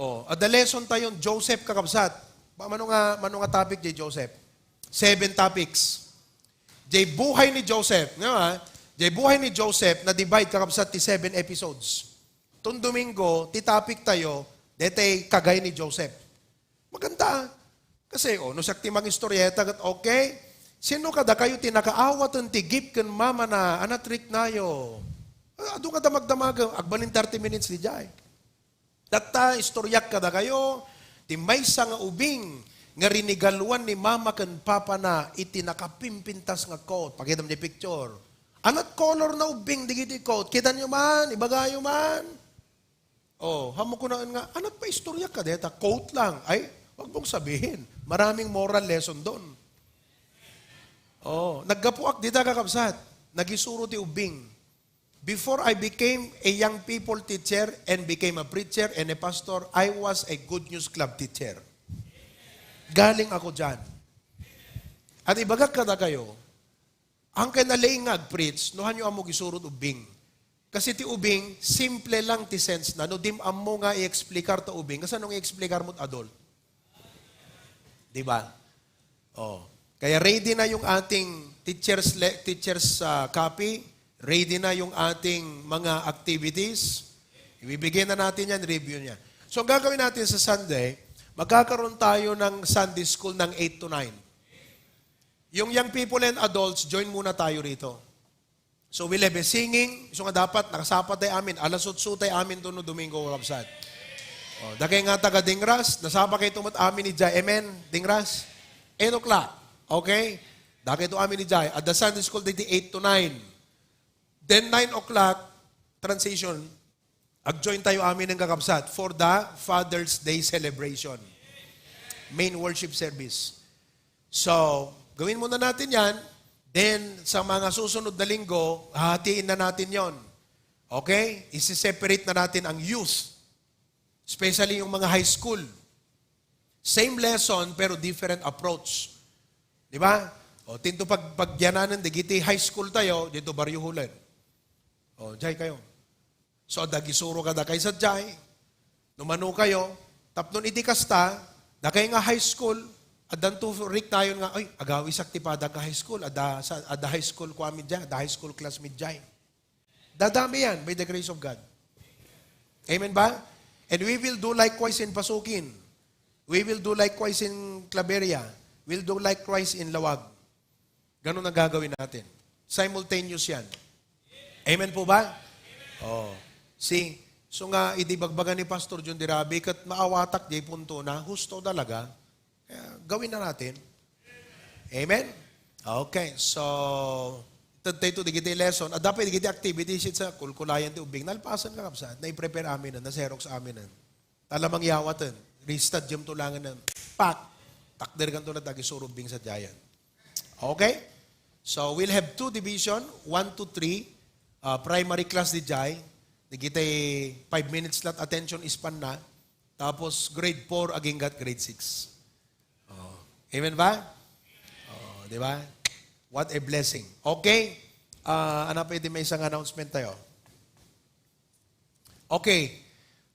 Oh, adda lesson tayon, Joseph, kakabsat. Ba, mano nga, mano nga topic, J. Joseph? Seven topics. Jay buhay ni Joseph, nga, ha? Jay buhay ni Joseph na divide, kakabsat, ti seven episodes. Tun Domingo, ti topic tayo, detay kagay ni Joseph. Maganda, ah. Kasi, oh, no siak ti mangistorieta, ket okay, sino kadakayo ti nakaawaten ti gift ken mamana a na-trick nayo? Ah, adu nga damagdamagem, agbalin thirty minutes di jay. Datta, istoriak kadakayo, ti maysa nga ubing nga rinigaluan ni mama ken papana iti nakapimpintas nga coat. Pakitam ti picture. Anat color na ubing digiti coat. Kitanyo man, ibagayo man. Oh, hamo kunaen nga, anat pa istoriak ka deta, coat lang. Ay, wag mong sabihin. Maraming moral lesson doon. Oh, naggapuak dita, kakabsat. Nagisuro ti ubing. Before I became a young people teacher and became a preacher and a pastor, I was a Good News Club teacher. Galing ako dyan. At ibagak kadakayo, ang kay nalaing nga ag-preach, no hanyo ammo gisurod ubing. Kasi ti ubing, simple lang ti sense na. No dim ammo nga i-explicar ta ubing, kasano nga i-explicar mo't adult? Di ba? Oh. Kaya ready na yung ating teachers le-, teachers, ah, copy, ready na yung ating mga activities. Ibibigay na natin yan, review niya. So, ang gagawin natin sa Sunday, magkakaroon tayo ng Sunday school ng eight to nine. Yung young people and adults, join muna tayo rito. So, we'll have a singing. So nga dapat, nakasapa tayo amin. Alas otso tayo amin doon no Domingo, kabsat. Oh, dagay nga taga Dingras, nasapa kayo tumot amin ni Jai. Amen, Dingras? Eight o'clock. Okay? Dagay to amin ni Jai. At the Sunday school, dagiti eight to nine. Then, nine o'clock, transition. Ag-join tayo amin ng kakabsat for the Father's Day celebration. Main worship service. So, gawin muna natin yan. Then, sa mga susunod na linggo, hahatiin na natin yon. Okay? Isi-separate na natin ang youth. Especially yung mga high school. Same lesson, pero different approach. Di ba? O, tinto pag-, pagyananen dagiti high school tayo, dito Barrio Hulen. O, jay kayo. So, adda agisuro kadakayo sadiay. No mano kayo, tapno iti kasta, dakay nga high school, addanto riknayon nga, "Ay, agawisak ti padak nga high school, adda, sa, adda high school kuami jay, adda high school class mi jay." Dadamian by the grace of God. Amen ba? And we will do likewise in Pasukin. We will do likewise in Claveria. We'll do likewise in Lawag. Ganun ang gagawin natin. Simultaneous yan. Amen po ba? Oh. See? So nga, idi bagbaga ni Pastor John Dirabi, kat maawatak di punto na, husto talaga. Kaya gawin na natin. Amen? Okay, so, itad tayo to, digiti lesson. Adda pay digiti activities, it's a kulkulayan ti ubing. Nalpasan ka, kapsat. Nai-prepare amin, na-xerox amin. Tala mangyawaten. Restart jam to langen na. Pak! Takder kanto na tagi surubing sa giant. Okay? So, we'll have two division, one to three, uh, primary class di jay. Digitay five minutes lat attention span na. Tapos grade four aginggat grade six. Oh. Amen ba? Oh, di ba? What a blessing. Okay? Ah, ano pa iti may isang announcement tayo? Okay.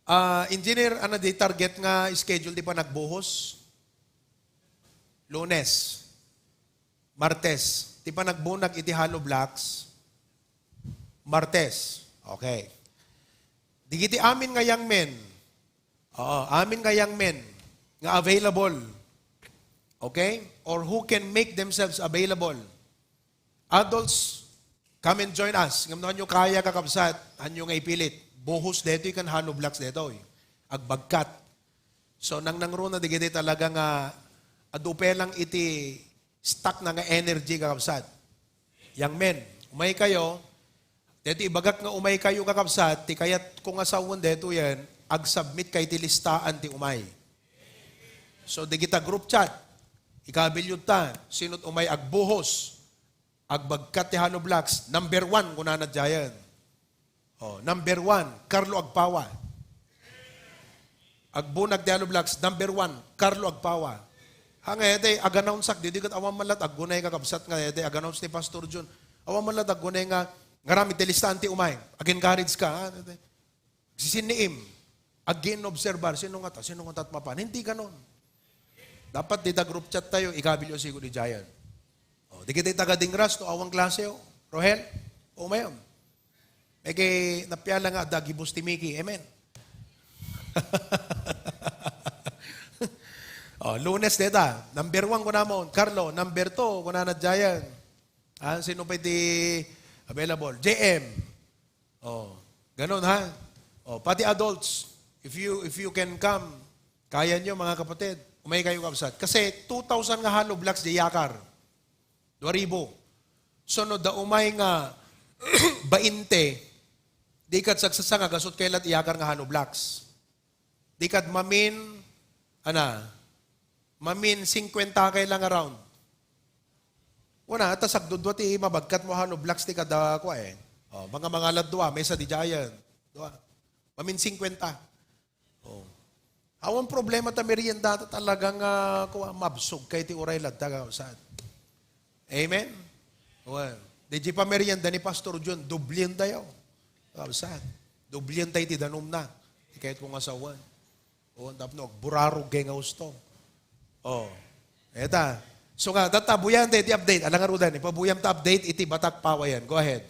Ah, engineer, ano di target nga schedule di panagbuhos? Lunes. Martes. Ti panagbunag iti hollow blocks? Martes. Okay. Digiti amin nga young men. Oo, amin nga young men nga available. Okay? Or who can make themselves available. Adults, come and join us. Ngem no, hanyo kaya, kakabsat, hanyo nga ipilit. Buhos detoy kan hollow blocks detoy. Agbagkat. So, nangnangruna digiti talaga nga adu pay lang iti stock na nga energy, kakabsat. Young men, umay kayo. Deti ibagak nga umay kayo, kakabsat, ti kayat ko nga sawen detoyen, ag-submit kay ti listaan ti umay. So, digita group chat, ikabilyo ta, sinot umay agbuhos, agbagkat ti hollow blocks, number one, kunana giant. Oh, number one, Carlo Agpawa. Agbunag ti hollow blocks, number one, Carlo Agpawa. Ha, nga ete, ag-announceak, didi ket awan man lat aggunay, kakabsat, nga ete, ag-announce ni Pastor Jun. Awan man lat aggunay nga, ngaram, iti listaan ti umay. Ag-encourage ka, ha? Sisinniim. Ag-inobserbar. Sino nga ta? Sino nga tat mapan? Hindi ganon. Dapat dita group chat tayo, ikabilyo siguro di giant. Oh, di kita taga Dingras, no? Awan klase, oh. Rohel? O, mayam. May kay napiala nga adda gibus ti Mickey. Amen. Oh, Lunes deta. Number one, kunamon. Carlo, number two, kunana giant. Ah, sino pa iti available? J M. Oh, ganun, ha? Oh, pati adults, if you, if you can come, kaya nyo, mga kapatid, umay kayo, kabsat. Kasi two thousand nga hollow blocks di yakar. Dua ribu. So, no, da umay nga bainte, di kat sagsasanga, gasot kay lat iyakar nga hollow blocks. Di kad mamin, ana, mamin singkwenta kay lang around. Una, ta sagdudua ti mabagkat mo hollow blocks ti kada kua, eh. Oh, mga, mga ladua, may sa di giant. Dua. Mamin singkwenta. Oh. Awan problema ta merienda ta talagang, ah, kua, mabsog kay ti uray ladta, kakabsat. Amen? Well, di di pa merienda ni Pastor John, dublientayo. Kakabsat. Dublientayo ti danumna. Ikayat ko nga sawan. O, tapno, agburarog kay nga gusto. Oh. Eta. So nga, tata, buyan tayo ti update. Alang arudan, ipabuyam ta update, iti batak pawayan. Go ahead.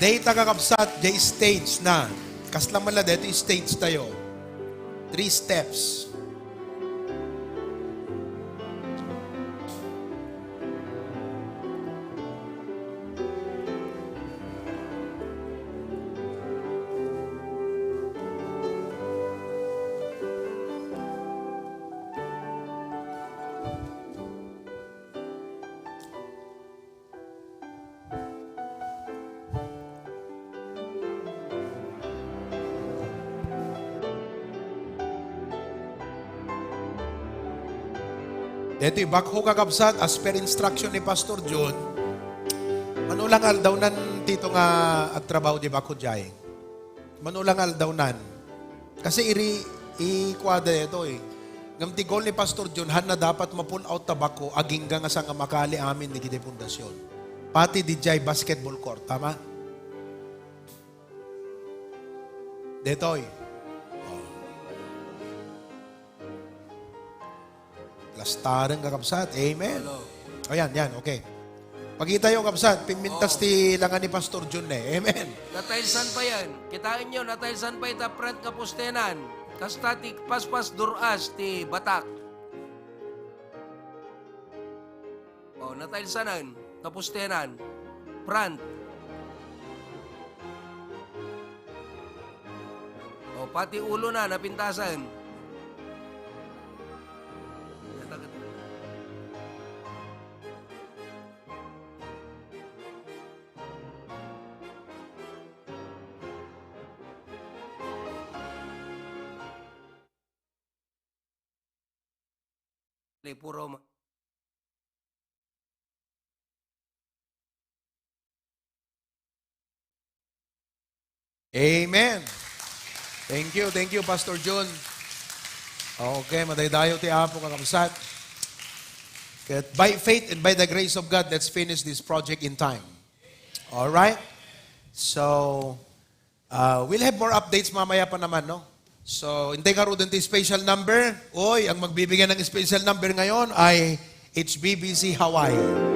Dayta, kakabsat, jay stage na. Kasla man la daytoy stage tayo. Three steps. Daytoy backhoe, kakabsat, as per instruction ni Pastor John, ano lang aldaw nan Dito nga agtrabaho di bako jay. Mano lang aldawnan. Kasi iri, ikuada ito eh. Ngam ti goal ni Pastor John, han na dapat ma-pull out ta bako, agingga nga saan nga makali amin di giti pundasyon. Pati di jay basketball court, tama? Detoy. Oh. Lastaren, kakabsat. Amen. Hello. O, yan, yan. Okay. Pakita yo, kabsat. Pimmintas Oo. Ti langa ni Pastor Jun eh. Amen. Natailsan pa yan. Kitaen yo, natailsan pa ita front nga postenan. Kasta ti paspas dur-as ti batak. O, natailsanan. Kapostenan. Front. O, pati ulo na, napintasan. Puro ma- Amen. Thank you, thank you, Pastor Jun. Okay, madaydayo ti Apo, kakabsat. Ket by faith and by the grace of God, let's finish this project in time. All right? So, uh, we'll have more updates mamaya pa naman, no? So, hintay ngaruden ti special number. Oy, ang magbibigay ng special number ngayon ay H B B C Hawaii.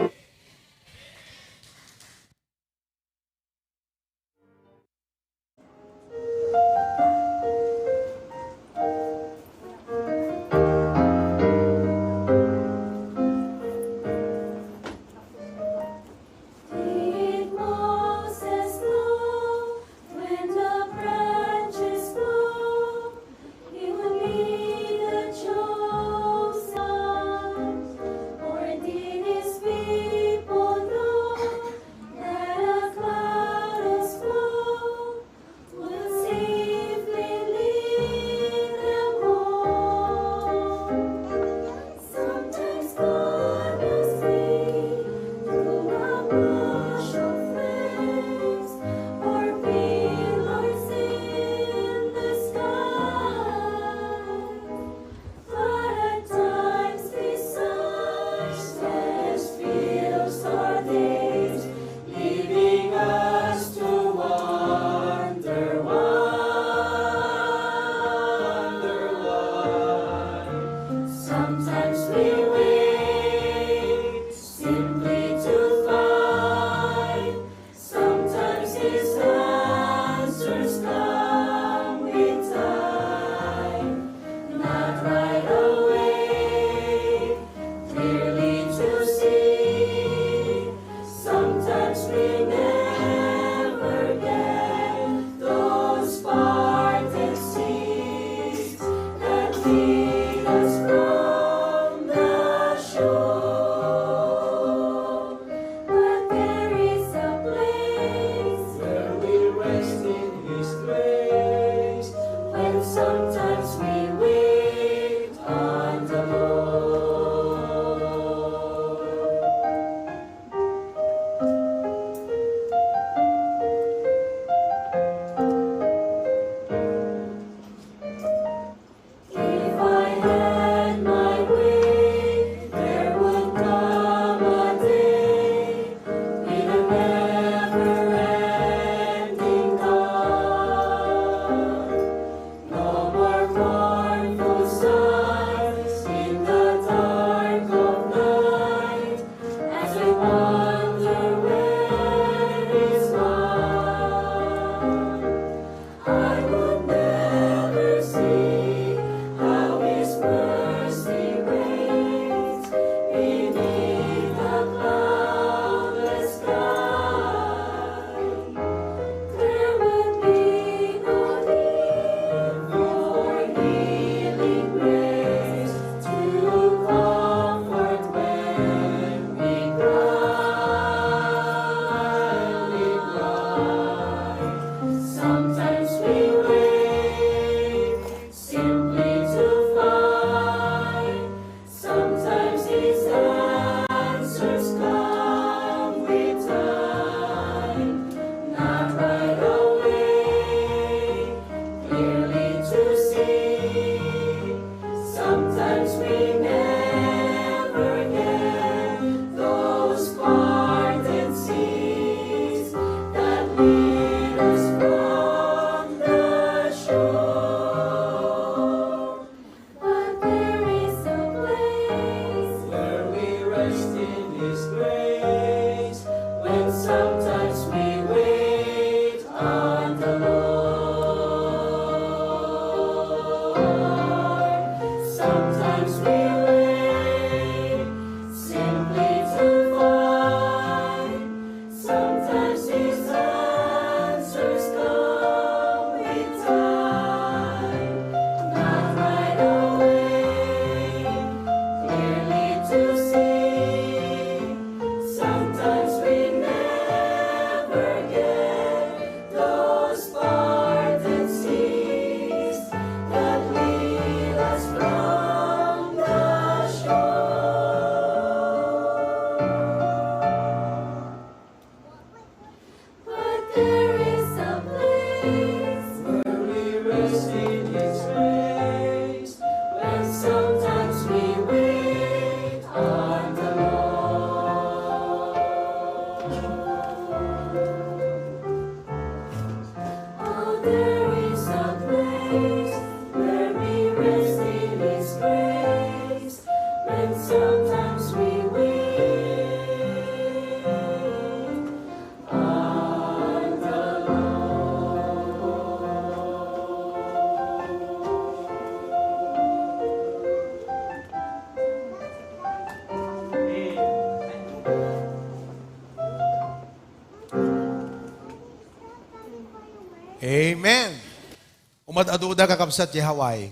Umad-aduda, kakabsat, ti Hawaii.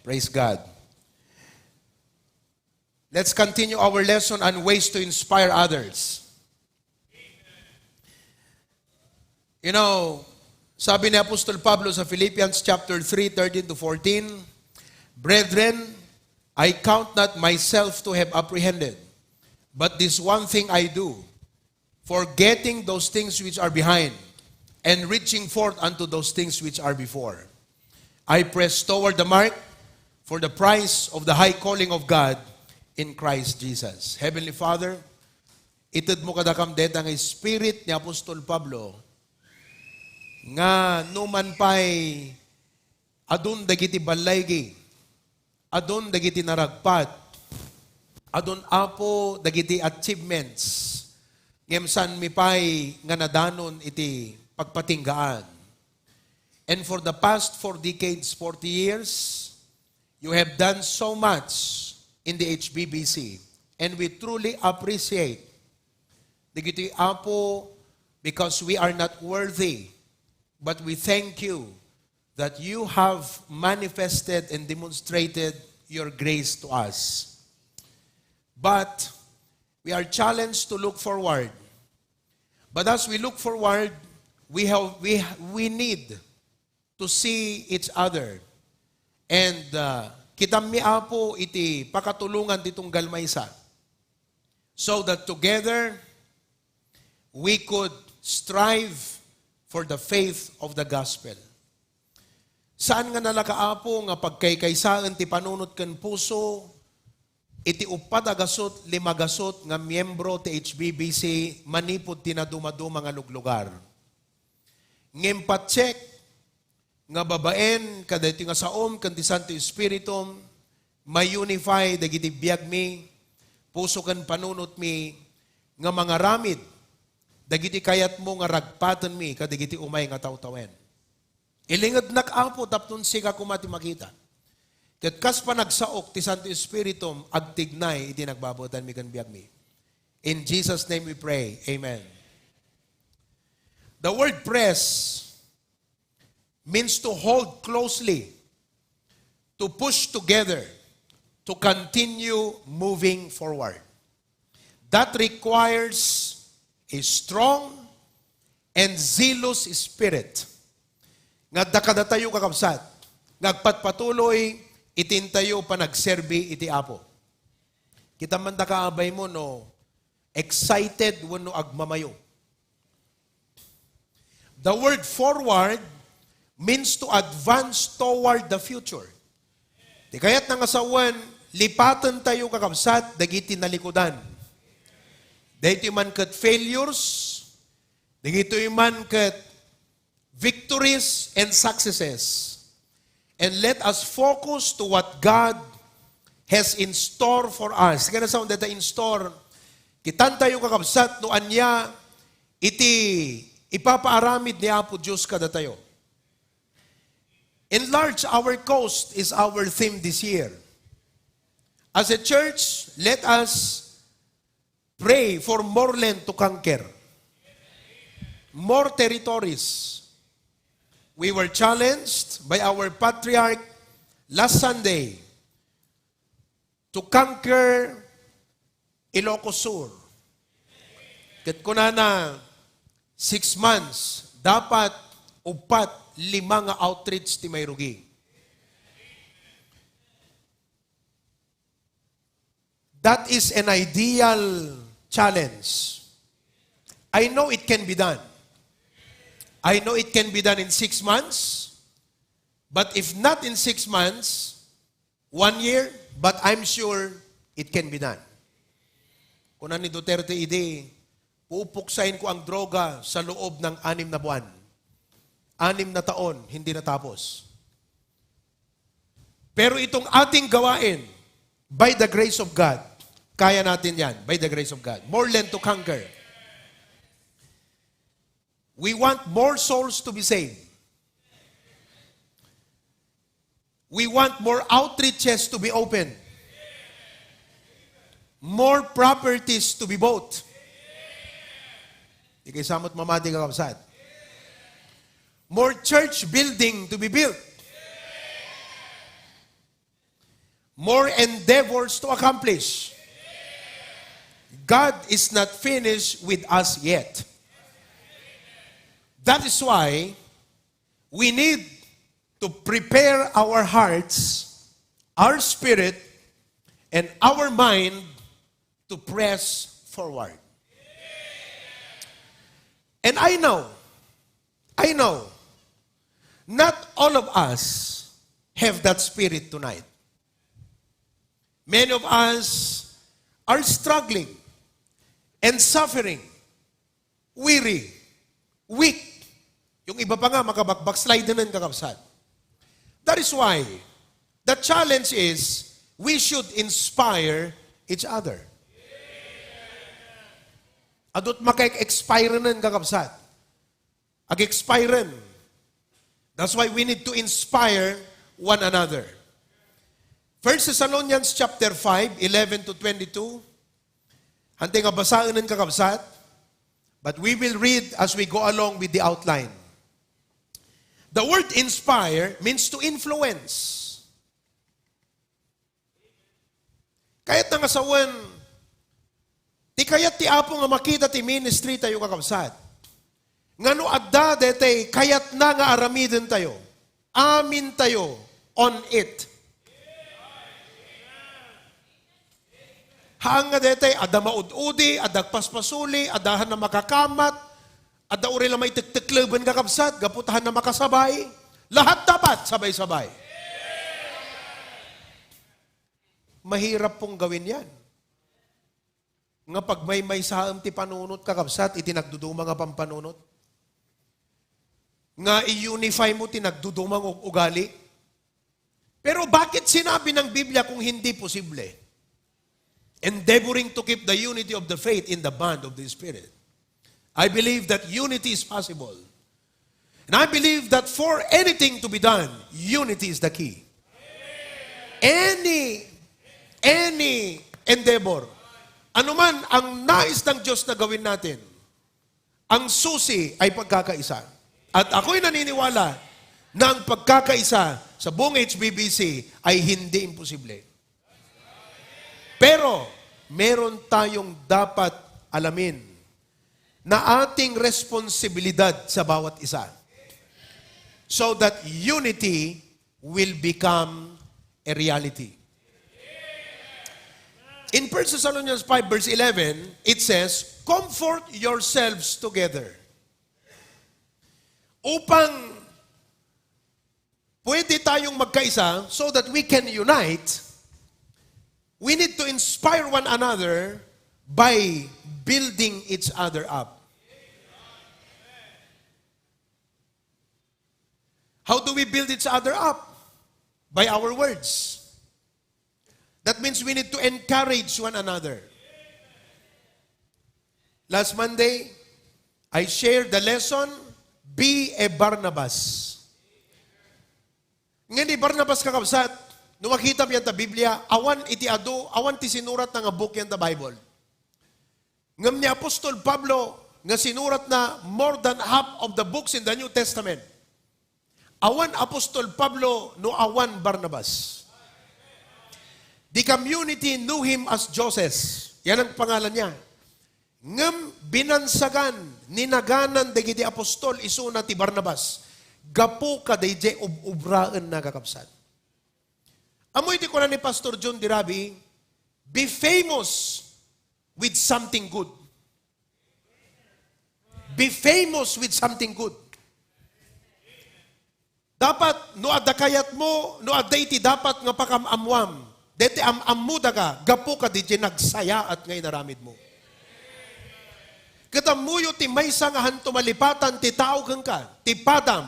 Praise God. Let's continue our lesson on ways to inspire others. You know, sabi ni Apostol Pablo sa Philippians chapter three, thirteen to fourteen, "Brethren, I count not myself to have apprehended, but this one thing I do, forgetting those things which are behind, and reaching forth unto those things which are before. I press toward the mark for the prize of the high calling of God in Christ Jesus." Heavenly Father, itedmo kadakam dayta nga spirit ni Apostol Pablo, nga numan pay adun dagiti ballaygi, adun dagiti naragpat, adun, Apo, dagiti achievements, ngem saanmi pay nga nadanon iti pagpatinggaan. And for the past four decades, forty years, you have done so much in the H B B C, and we truly appreciate dagitoy, Apo, because we are not worthy, but we thank you that you have manifested and demonstrated your grace to us. But we are challenged to look forward. But as we look forward, we have, we, we need to see each other. And, uh, kitammi, Apo, iti pakatulongan ti tunggal maysa, so that together we could strive for the faith of the gospel. Saan nga nalaka, Apo, nga pagkaykaysaen ti panunot ken puso iti uppat a gasut, lima gasut nga miyembro ti H B B C manipud ti nadumaduma nga luglugar. Ngem patiek nga babaen kadaytoy nga saom ken ti Santo Espiritum, ma-unify dagiti biagmi, puso ken panunotmi nga mangaramid dagiti kayatmo nga ragpatenmi kadagiti umay nga tawtawen. Ilingednak, Apo, tapno sika koma ti makita. Ket kas panagsaok ti Santo Espiritum, agtignay iti nagbabaetanmi ken biagmi. In Jesus' name we pray. Amen. The word press means to hold closely, to push together, to continue moving forward. That requires a strong and zealous spirit nga adda kadatayo, kakabsat, nga agpatpatuloy iti intayo panagserbi iti Apo. Kita man daka, abaymo, no excited wenno agmamayo. The word forward means to advance toward the future. Ti kayatna nga sawen, lipatentayo, kakabsat, dagiti nalikudan. Daytoy man ket failures, dagitoy man ket victories and successes. And let us focus to what God has in store for us. Kaya sa data in store, kitantayo, kakabsat, no ania iti ipapaaramid ni Apo Dios kadatayo. Enlarge our coast is our theme this year. As a church, let us pray for more land to conquer, more territories. We were challenged by our patriarch last Sunday to conquer Ilocos Sur. Ket kunana, six months, dapat upat, lima nga outreach ti mairugi. That is an ideal challenge. I know it can be done. I know it can be done in six months. But if not in six months, one year, but I'm sure it can be done. Kuna ni Duterte idi, "Pupuksain ko ang droga sa loob ng anim na buwan." Anim na taon, hindi natapos. Pero itong ating gawain, by the grace of God, kaya natin yan, by the grace of God. More land to conquer. We want more souls to be saved. We want more outreaches to be opened. More properties to be bought. Ikay samot mamati, kakabsat. More church building to be built. More endeavors to accomplish. God is not finished with us yet. That is why we need to prepare our hearts, our spirit, and our mind to press forward. And I know, I know, not all of us have that spirit tonight. Many of us are struggling and suffering, weary, weak. Yung iba pa nga, makabak-, backslide na kakabsat. That is why the challenge is we should inspire each other. Adut maka-expire na kakabsat. Ag-expiren. That's why we need to inspire one another. First Thessalonians chapter five, eleven to twenty-two. Hantay nga basaen kakabsat, but we will read as we go along with the outline. The word inspire means to influence. Kayatna nga sawen, ti kayat ti Apo nga makita ti ministry tayo, kakabsat. Ngano adda detay kayatna nga aramiden tayo? Amin tayo on it. Haan nga detay, adda maud-udi, adda agpaspasuli, adda haan a makakamat, adda uray la maitektekleben, kakabsat, gapu ta haan a makasabay. Lahat dapat sabay-sabay. Mahirap pong gawin yan. Nga pagmaymaysaem ti panunot, kakabsat, iti nagduduma nga pampanunot. Nga i-unify mo ti nagduduma nga ug-, ugali. Pero bakit sinabi ng Biblia kung hindi posible? Endeavoring to keep the unity of the faith in the bond of the Spirit. I believe that unity is possible. And I believe that for anything to be done, unity is the key. Any, any endeavor, anuman ang nais ng Diyos na gawin natin, ang susi ay pagkakaisa. At ako'y naniniwala na ang pagkakaisa sa buong H B B C ay hindi imposible. Pero, meron tayong dapat alamin na ating responsibilidad sa bawat isa, so that unity will become a reality. In First Thessalonians five verse eleven, it says, "Comfort yourselves together." Upang pwede tayong magkaisa, so that we can unite, we need to inspire one another by building each other up. How do we build each other up? By our words. That means we need to encourage one another. Last Monday, I shared the lesson, "Be a Barnabas." Ngem ni Barnabas, kakabsat, no makita mi ta Biblia, awan iti adu, awan ti sinurat na nga book yan ta Bible. Ngem ni Apostol Pablo nga sinurat na more than half of the books in the New Testament. Awan Apostol Pablo no awan Barnabas. The community knew him as Joses. Yan ang pangalan niya. Ngem binansagan, ninaganan dagiti apostol isuna ti Barnabas. Gapu kadaydiay ub-ubraenna, kakabsat. Ammoy ti kuna ni Pastor John Dirabi, "Be famous with something good." Be famous with something good. Dapat, no adda kayatmo, no adda iti dapat nga pakam-ammoam, deti am-ammo daga, gapu kadaydiay nagsayaat nga inaramidmo. Ket ammoyo ti maysa nga hanto malipatan ti tao kenka, ti padam,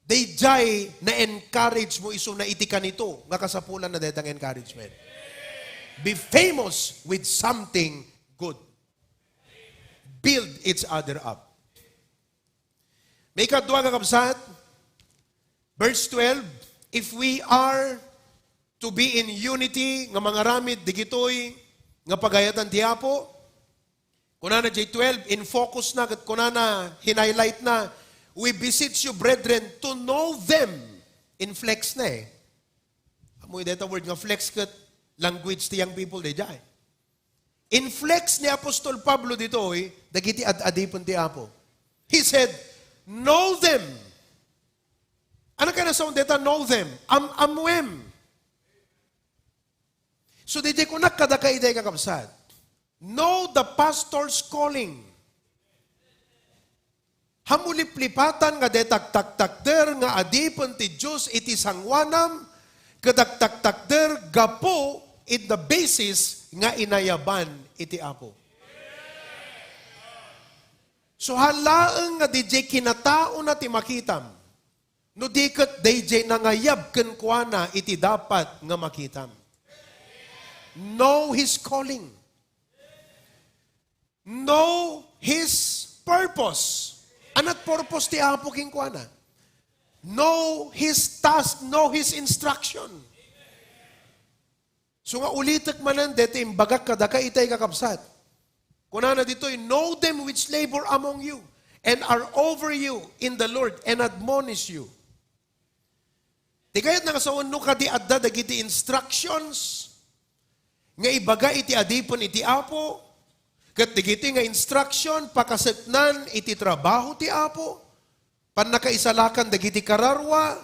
daydiay na-encourage mo isuna iti kanito nga kasapulan na dayta nga encouragement. Be famous with something good. Build each other up. Maikadua, kakabsat, verse twelve, "If we are to be in unity nga mangaramid digitoy nga pagayatan ti Apo," kunana diay twelve, in focus na, ket kunana, hin-highlight na, We beseech you, brethren, to know them. In flex na eh. Amoy deta word nga flex ket language ti young people daydiay. In flex ni Apostol Pablo ditoy, dagiti ad-adipen ti Apo. He said, "Know them." Ano kaya na sound deta? Know them. Am-amwem. So, daydiay kunak kadakayo, kakabsat. Know the pastor's calling. Hamuliplipatan nga dayta agtaktakder nga adipen ti Dios iti sangoanam, ket agtaktakder gapu iti basis nga inayaban iti Apo. So, halaeng nga daydiay kinataona ti makitam, no di ket daydiay nangayab kenkuana iti dapat nga makitam. Know his calling. Know his purpose. Anat purpose ti Apo kenkuana? Know his task, know his instruction. So nga ulitek manen, deti imbagak kadakayo itay, kakabsat. Kunana ditoy, "Know them which labor among you and are over you in the Lord and admonish you." Ti kayatna nga sawen, no kadi adda dagiti instructions nga ibaga iti adipen iti Apo, ket dagiti nga instruction pakaseknan iti trabaho ti Apo, pannakaisalakan dagiti kararua,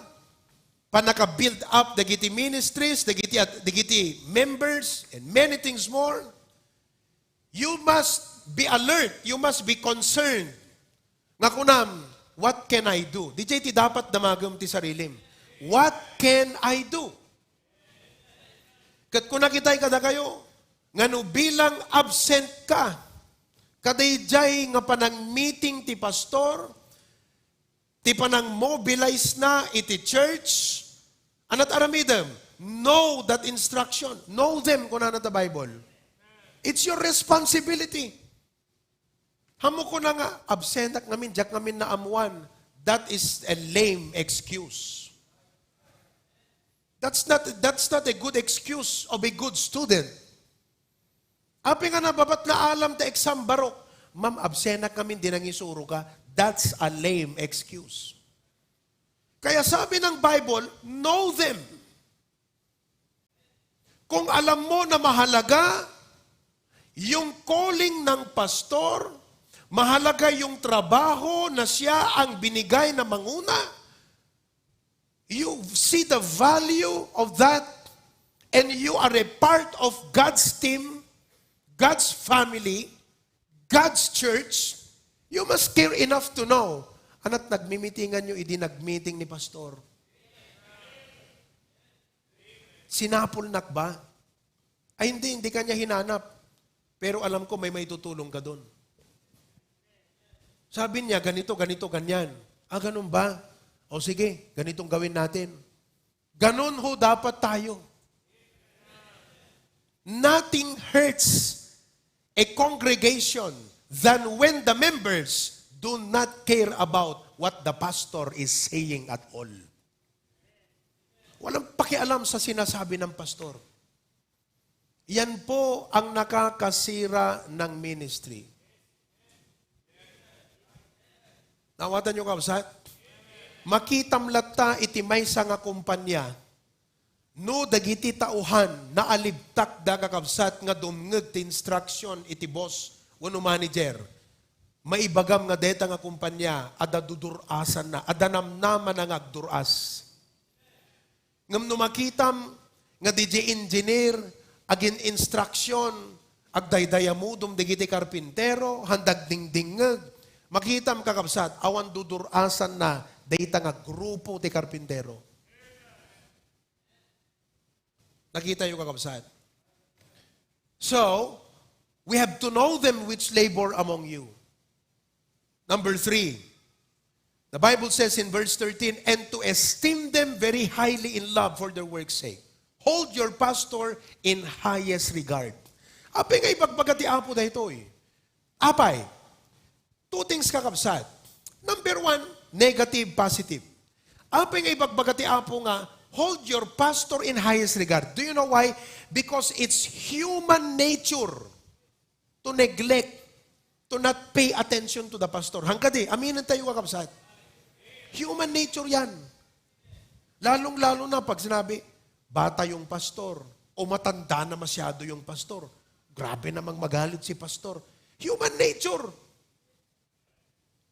pannaka-build up dagiti ministries, dagiti ad-, dagiti members, and many things more. You must be alert, you must be concerned. Nga kunam, "What can I do?" Daydiay ti dapat damagem ti sarilim. "What can I do?" Ket kunak itay kadakayo, nga no bilang absent ka, kadaydiay nga panang-meeting ti pastor, ti panang-mobilize na iti church, anat aramidem? Know that instruction. Know them, kunana ta Bible. It's your responsibility. Haanmo kuna nga, "Absenak ngamin, diak ngamin naammuan." That is a lame excuse. That's not, that's not a good excuse of a good student. Apay nga nababat naalam ta exam barok, "Ma'am, absenak ngamin, di nangisuro ka." That's a lame excuse. Kaya sabi ng Bible, "Know them." Kung alam mo na mahalaga yung calling ng pastor, mahalaga yung trabaho na siya ang binigay na manguna, you see the value of that, and you are a part of God's team, God's family, God's church, you must care enough to know, "Anat nagmimitingan nyo idi nagmiting ni pastor? Sinapulnak ba?" "Ay, hindi, hindi kanya hinanap. Pero alam ko may maitutulong ka doon. Sabi niya, ganito, ganito, ganyan." "Ah, ganun ba? O sige, ganitong gawin natin." Ganun ho dapat tayo. Nothing hurts a congregation than when the members do not care about what the pastor is saying at all. Walang pakialam sa sinasabi ng pastor. Yan po ang nakakasira ng ministry. Naawatan nyo, kabsat? Makitam latta iti maysa nga kumpanya, no dagiti tauhan naalibtak da, kakabsat, nga dumngeg ti instruction iti boss wenno manager, maibagam nga deta nga kumpanya, adda dudur-asanna, adda namnamana nga agdur-as. Ngem no makitam nga diay engineer, agin-instruction, agdaydayamudom dagiti karpintero, haanda agdingdingngeg, makitam, kakabsat, awan dudur-asanna dayta nga grupo ti karpintero. Nakita yo, kakabsat? So, we have to know them which labor among you. Number three, the Bible says in verse thirteen, "And to esteem them very highly in love for their work's sake. Hold your pastor in highest regard." Apay nga ibagbaga ti Apo daytoy? Apay, two things, kakabsat. Number one, negative, positive. Apay nga ibagbaga ti Apo nga, "Hold your pastor in highest regard"? Do you know why? Because it's human nature to neglect, to not pay attention to the pastor. Hangkadi, aminen tayo, kakabsat. Human nature yan. Lalong-lalo na pag sinabi, "Bata yung pastor," o "Matanda na masyado yung pastor." Grabe namang magalit si pastor. Human nature.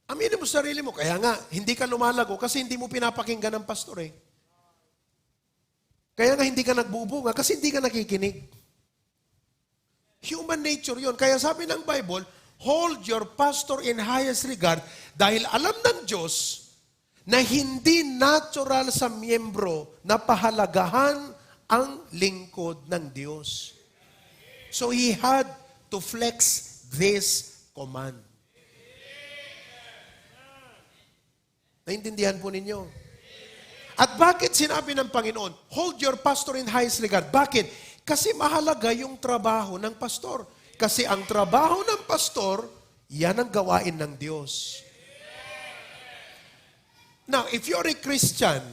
Aminin mo sa sarili mo, kaya nga, hindi ka lumalago kasi hindi mo pinapakinggan ang pastor eh. Kaya nga hindi ka nagbubunga kasi hindi ka nakikinig. Human nature yon. Kaya sabi ng Bible, "Hold your pastor in highest regard," dahil alam ng Diyos na hindi natural sa miyembro na pahalagahan ang lingkod ng Diyos. So he had to flex this command. Naintindihan po ninyo? At bakit sinabi ng Panginoon, "Hold your pastor in highest regard"? Bakit? Kasi mahalaga yung trabaho ng pastor. Kasi ang trabaho ng pastor, yan ang gawain ng Diyos. Now, if you're a Christian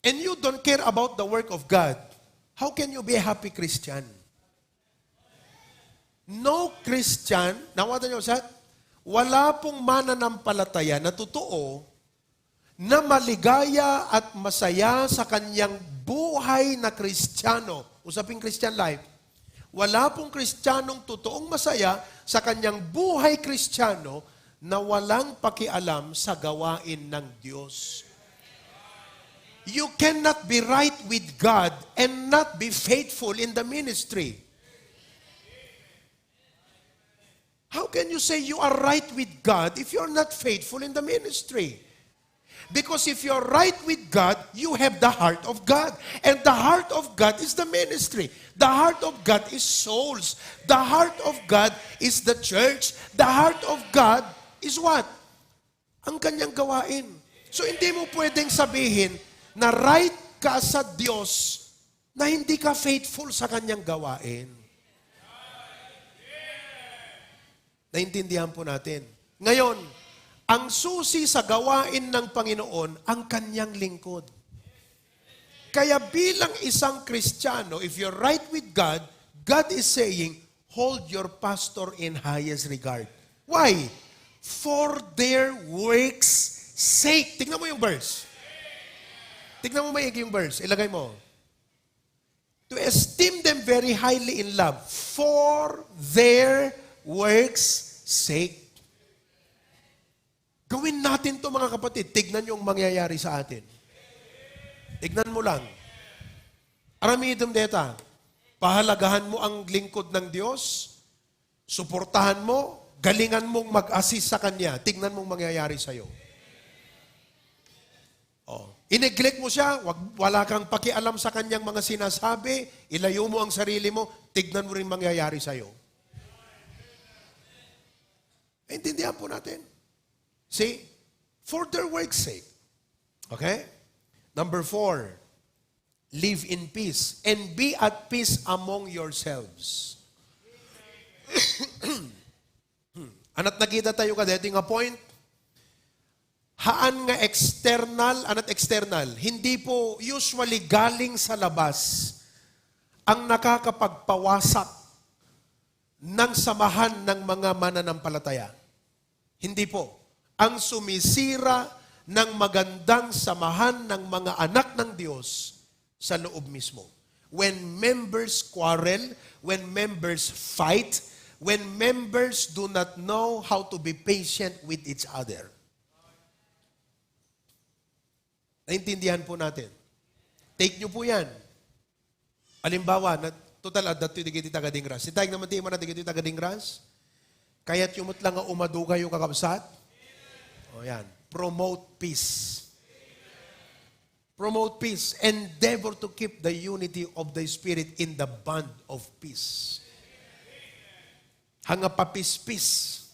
and you don't care about the work of God, how can you be a happy Christian? No Christian, nawatan niyo, sir? Wala pong mananampalataya na totoo na maligaya at masaya sa kanyang buhay na Kristiyano. Usaping Christian life. Wala pong Kristiyanong totoong masaya sa kanyang buhay Kristiyano na walang pakialam sa gawain ng Diyos. You cannot be right with God and not be faithful in the ministry. How can you say you are right with God if you're not faithful in the ministry? Because if you're right with God, you have the heart of God. And the heart of God is the ministry. The heart of God is souls. The heart of God is the church. The heart of God is what? Ang kanyang gawain. So, hindi mo pwedeng sabihin na right ka sa Diyos na hindi ka faithful sa kanyang gawain. Naintindihan po natin. Ngayon, ang susi sa gawain ng Panginoon, ang kanyang lingkod. Kaya bilang isang Kristiyano, if you're right with God, God is saying, "Hold your pastor in highest regard." Why? "For their work's sake." Tingnan mo yung verse. Tingnan mo maigi yung verse. Ilagay mo. "To esteem them very highly in love for their work's sake." Gawin natin to, mga kapatid. Tignan yung mangyayari sa atin. Tignan mo lang. Aramidem deta. Pahalagahan mo ang lingkod ng Diyos. Suportahan mo. Galingan mong mag-assist sa Kanya. Tignan mong mangyayari sa'yo. Oh. I-neglect mo siya, wag, wala kang pakialam sa kanyang mga sinasabi, ilayo mo ang sarili mo, tignan mo rin mangyayari sa'yo. Naintindihan po natin? See? For their work's sake. Okay? Number four, live in peace and be at peace among yourselves. Hmm. Ana't nakita tayo kadeti nga point? Haan nga external, ana't external? Hindi po usually galing sa labas ang nakakapagpawasak ng samahan ng mga mananampalataya. Hindi po. Ang sumisira ng magandang samahan ng mga anak ng Diyos sa loob mismo. When members quarrel, when members fight, when members do not know how to be patient with each other. Naintindihan po natin. Take nyo po yan. Halimbawa, na, total, adda toy dagiti taga-Dingras. Itay naman ti imana dagiti taga-Dingras. Kayatyo met lang nga umadugayo, kakabsat? O yan. Promote peace. Promote peace. Endeavor to keep the unity of the Spirit in the bond of peace. Hanga papispis.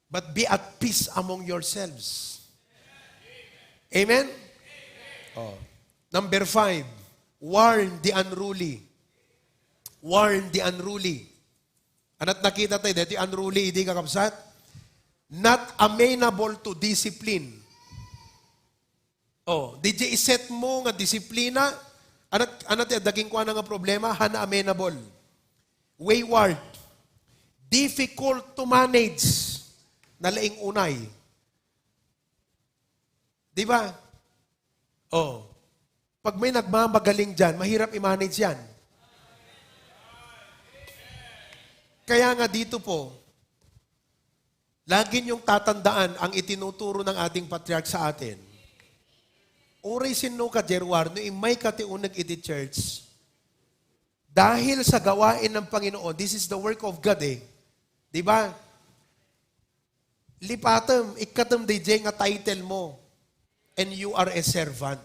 But be at peace among yourselves. Amen? Oh. Number five, warn the unruly. Warn the unruly. Ana't nakita tayo, deti unruly, idi kakabsat? Not amenable to discipline. Oh, diay iset mo nga disiplina, ana't, ana't ti adda kenkuana nga problema, haan amenable. Wayward. Difficult to manage. Nalaing unay. Di ba? Oh. Pag may nagmamagaling dyan, mahirap i-manage yan. Kaya nga dito po, lagi niyong tatandaan ang itinuturo ng ating patriarch sa atin. Uray sinno ka, Jeruar, no immay ka ti uneg iti church, dahil sa gawain ng Panginoon, this is the work of God eh. Di ba? Lipatem, ikkatem D J nga title mo, and you are a servant.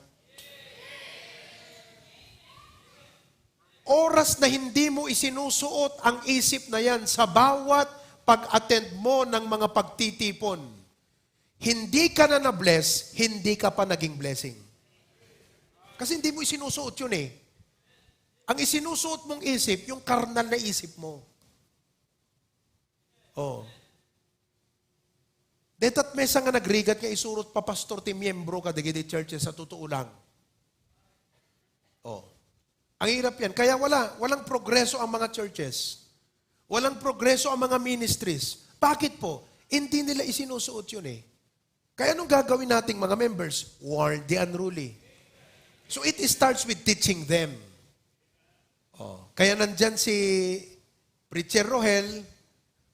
Oras na hindi mo isinusuot ang isip na yan sa bawat pag-attend mo ng mga pagtitipon, hindi ka na na-bless, hindi ka pa naging blessing. Kasi hindi mo isinusuot yun eh. Ang isinusuot mong isip, yung karnal na isip mo. Oh. Deta't maysa nga nagrigat nga isurot papastor ti miyembro kadagiti churches sa totoo lang. Oh. Ang hirap yan. Kaya wala, walang progreso ang mga churches. Walang progreso ang mga ministries. Bakit po? Hindi nila isinusuot yun eh. Kaya anong gagawin nating mga members? Warn the unruly. So it starts with teaching them. Oh, kaya nandyan si Preacher Rohel,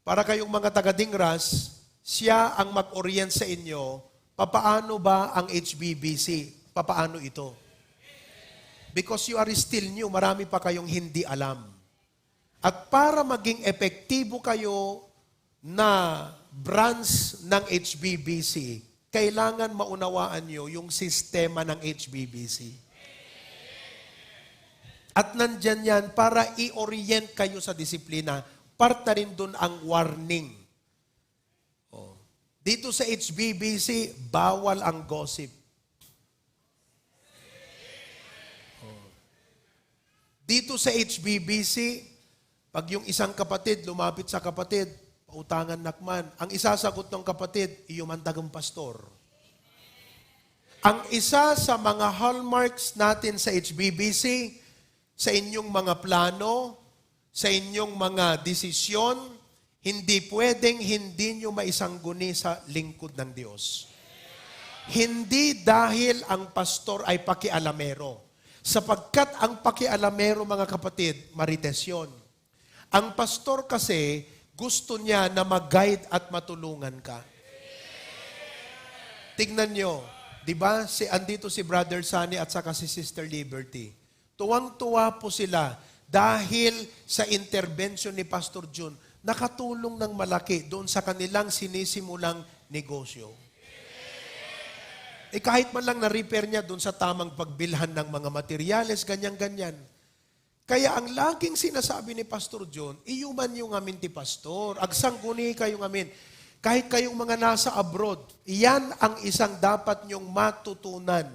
para kayong mga taga-Dingras, siya ang mag-orient sa inyo, papaano ba ang H B B C? Papaano ito? Because you are still new, marami pa kayong hindi alam. At para maging epektibo kayo na branch ng H B B C, kailangan maunawaan nyo yung sistema ng H B B C. At nandyan yan para i-orient kayo sa disiplina. Part na rin dun ang warning. Oh. Dito sa H B B C, bawal ang gossip. Oh. Dito sa H B B C, pag yung isang kapatid lumapit sa kapatid, pautangan nakman. Ang isasagot ng kapatid, iyo man tagang pastor. Ang isa sa mga hallmarks natin sa H B B C, sa inyong mga plano, sa inyong mga desisyon, hindi pwedeng hindi nyo maisangguni sa lingkod ng Diyos. Hindi dahil ang pastor ay pakialamero. Sapagkat ang pakialamero, mga kapatid, marites yon. Ang pastor kasi, gusto niya na mag-guide at matulungan ka. Tingnan nyo, di ba, si, andito si Brother Sunny at saka si Sister Liberty. Tuwang-tuwa po sila dahil sa intervention ni Pastor Jun, nakatulong ng malaki doon sa kanilang sinisimulang negosyo. Eh, kahit man lang na-repair niya doon sa tamang pagbilhan ng mga materyales, ganyan-ganyan. Kaya ang laging sinasabi ni Pastor Jun, "Iyuman yo ngamin ti pastor, agsangguni kayo ngamin." Kahit kayong mga nasa abroad, iyan ang isang dapat nyong matutunan.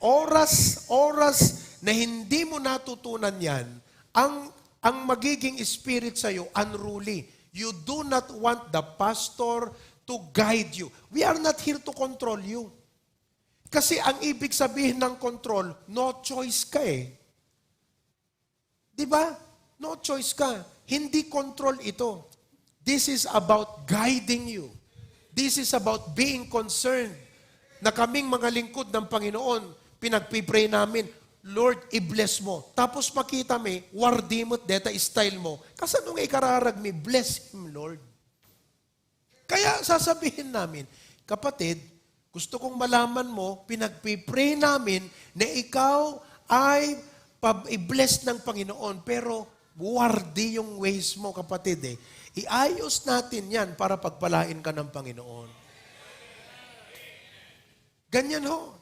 Oras, oras na hindi mo natutunan yan, ang, ang magiging spirit sa'yo, unruly. You do not want the pastor to guide you. We are not here to control you. Kasi ang ibig sabihin ng control, no choice ka eh. Di ba? No choice ka. Hindi control ito. This is about guiding you. This is about being concerned na kaming mga lingkod ng Panginoon, pinagpipray namin, "Lord, i-bless mo." Tapos makita mi, wardi mo't deta style mo. Kasano nga ikararag mi, "Bless him, Lord"? Kaya sasabihin namin, "Kapatid, gusto kong malaman mo, pinagpipray namin na ikaw ay pab-, i-bless ng Panginoon, pero wardi yung ways mo, kapatid eh. Iayos natin yan para pagpalain ka ng Panginoon." Ganyan ho.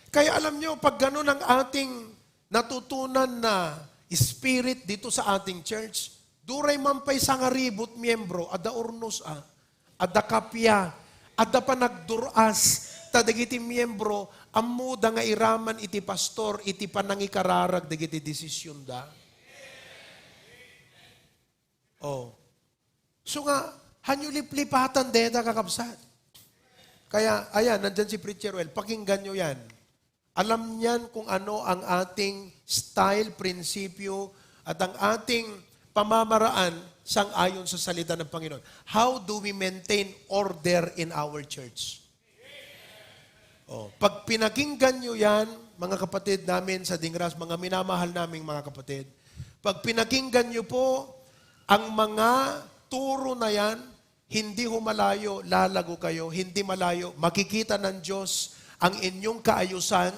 Kaya alam nyo, pag ganun ang ating natutunan na spirit dito sa ating church, duray man pay sangaribut miyembro, adda urnos a, adda kappia, adda panagdur-as, ta dagiti miyembro, ammoda nga iraman iti pastor, iti panangikararag dagiti desisyonda. Oh. So nga, hanyo liplipatan deta, kakabsat. Kaya, ayan, nandyan si Preacher Well. Pakinggan nyo yan. Alam niyan kung ano ang ating style, prinsipyo, at ang ating pamamaraan sang-ayon sa salita ng Panginoon. How do we maintain order in our church? Oh, pag pinakinggan nyo yan, mga kapatid namin sa Dingras, mga minamahal naming mga kapatid, pag pinakinggan nyo po ang mga turo na yan, hindi ho malayo, lalago kayo, hindi malayo, makikita ng Diyos ang inyong kaayusan,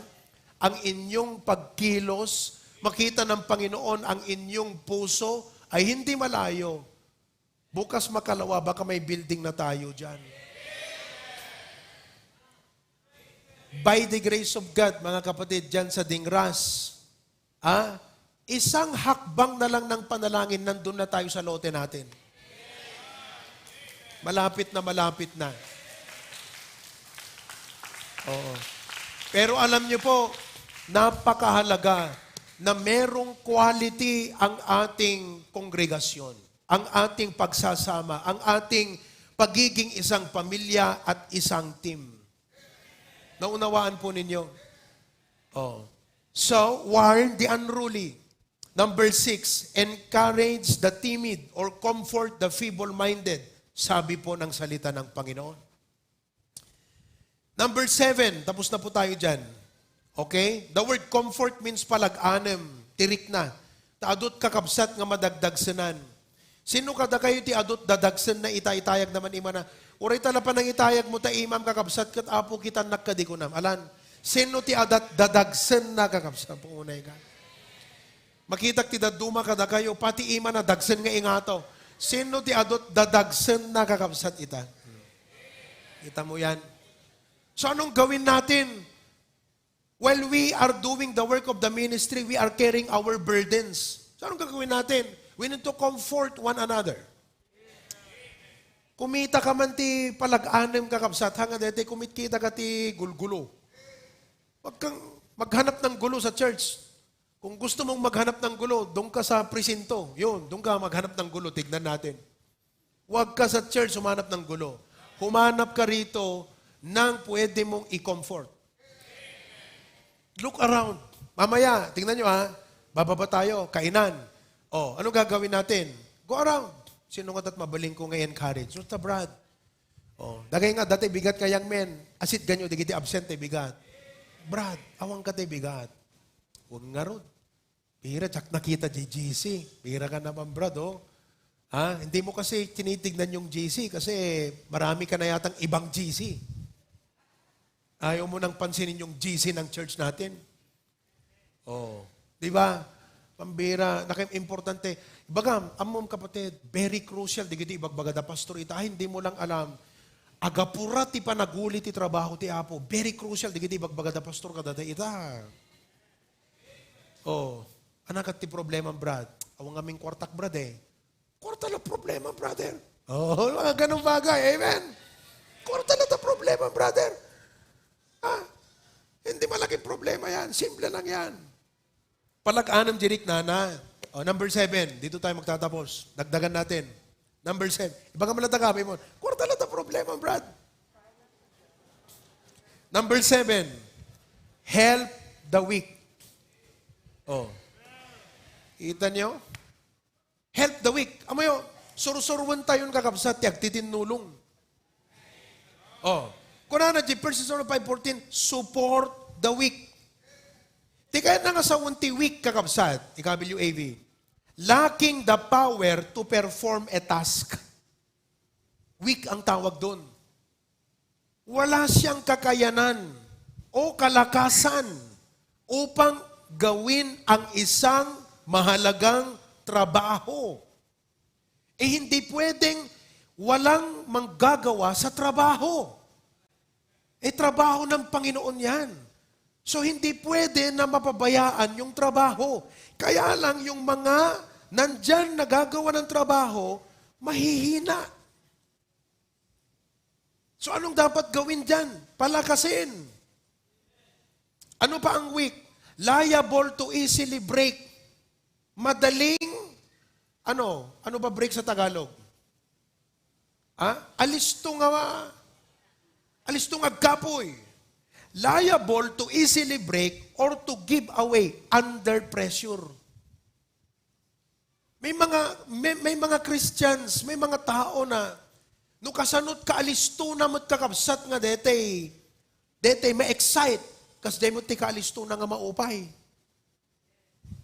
ang inyong pagkilos, makita ng Panginoon ang inyong puso, ay hindi malayo. Bukas makalawa, baka may building na tayo dyan. By the grace of God, mga kapatid, dyan sa Dingras, ah, isang hakbang na lang ng panalangin, nandun na tayo sa lote natin. Malapit na, malapit na. Oo. Pero alam niyo po, napakahalaga na merong quality ang ating kongregasyon, ang ating pagsasama, ang ating pagiging isang pamilya at isang team. Naunawaan po ninyo? Oh. So, warn the unruly. Number six, encourage the timid or comfort the feeble-minded. Sabi po ng salita ng Panginoon. Number seven, tapos na po tayo dyan. Okay? The word comfort means palag-anem, tirik na. Ta adut kakabsat nga madagdagsenan. Sino kadakayo ti adut dadagsen na ita, itayag naman imana? Uray ta la panangitayag mo ta imam kakabsat ket Apo kitannak kadi kunam. Alan, sino ti adat dadagsen na kakabsat? Punay ka. Makitak ti dadduma kadakayo, pati imana dagsen nga ingato. Sino ti adut dadagsen na kakabsat ita? Kita mo yan? So anong gawin natin? While we are doing the work of the ministry, we are carrying our burdens. So anong gagawin natin? We need to comfort one another. Kumita ka man ti palag-anem kakabsat, ha, nga daytoy kumitkita ka ti gulgulo. Huwag kang maghanap ng gulo sa church. Kung gusto mong maghanap ng gulo, doon ka sa presinto. Yun, doon ka maghanap ng gulo. Tignan natin. Huwag ka sa church humanap ng gulo. Humanap ka rito ng pwede mong i-comfort. Look around. Mamaya, tingnan nyo ha, bababa tayo, kainan. O, ano gagawin natin? Go around. Sino nga dat mabaling ko nga encourage? Basta, Brad. O, dagay nga, dati bigat kayang men. Asit ganyo, digiti absent, eh, bigat. Brad, awan ka, te, bigat. Huwag nga rod. Pira, tsak nakita di G C. Pira ka naman, Brad, oh. Ha? Hindi mo kasi tinitignan yung G C kasi marami ka na yatang ibang G C. Ayaw mo nang pansinin yung G C ng church natin. Oh, di ba? Pambira, naka-, importante. Ibaga, ammom kapatid, very crucial, digiti ibagbaga da pastor ita, ay, hindi mo lang alam. Agapura ti panaguli ti trabaho ti Apo. Very crucial, digiti ibagbaga da pastor kadada ita. Oh, anakat ti problema, Brad? Awan ngamin kwartak, Brad, eh. Kwarta la problema, brother. Oh, mga ganong bagay. Amen? Kwarta la ta problema, brother. Ah, hindi malaking problema yan. Simple lang yan. Palag-anem di riknana. Oh, number seven. Dito tayo magtatapos. Dagdagan natin. Number seven. Ibaga man lang tagapin mo. Kwarta la ta problema, Brad. Number seven. Help the weak. Oh. Kita nyo? Help the weak. Amoyo, sursurwen tayon kakabsat ti agtitinnulong. Oh. Kunana di First Thessalonians five fourteen, "Support the weak." Ti kayatna nga sawen ti weak kakabsat, ika W A V. Lacking the power to perform a task. Weak ang tawag doon. Wala siyang kakayanan o kalakasan upang gawin ang isang mahalagang trabaho. Eh, hindi pwedeng walang manggagawa sa trabaho. Eh, trabaho ng Panginoon yan. So, hindi pwede na mapabayaan yung trabaho. Kaya lang yung mga nandyan nagagawa ng trabaho, mahihina. So, anong dapat gawin dyan? Palakasin. Ano pa ang weak? Liable to easily break. Madaling, ano? Ano ba break sa Tagalog? Ha? Alisto nga, alisto nga agkapoy. Liable to easily break or to give away under pressure. May mga, may, may mga Christians, may mga tao na, no kasanot ka, alisto na met kakabsat nga detay, Daytoy ma-excite, kas dayta met ti kaalistona nga maupay.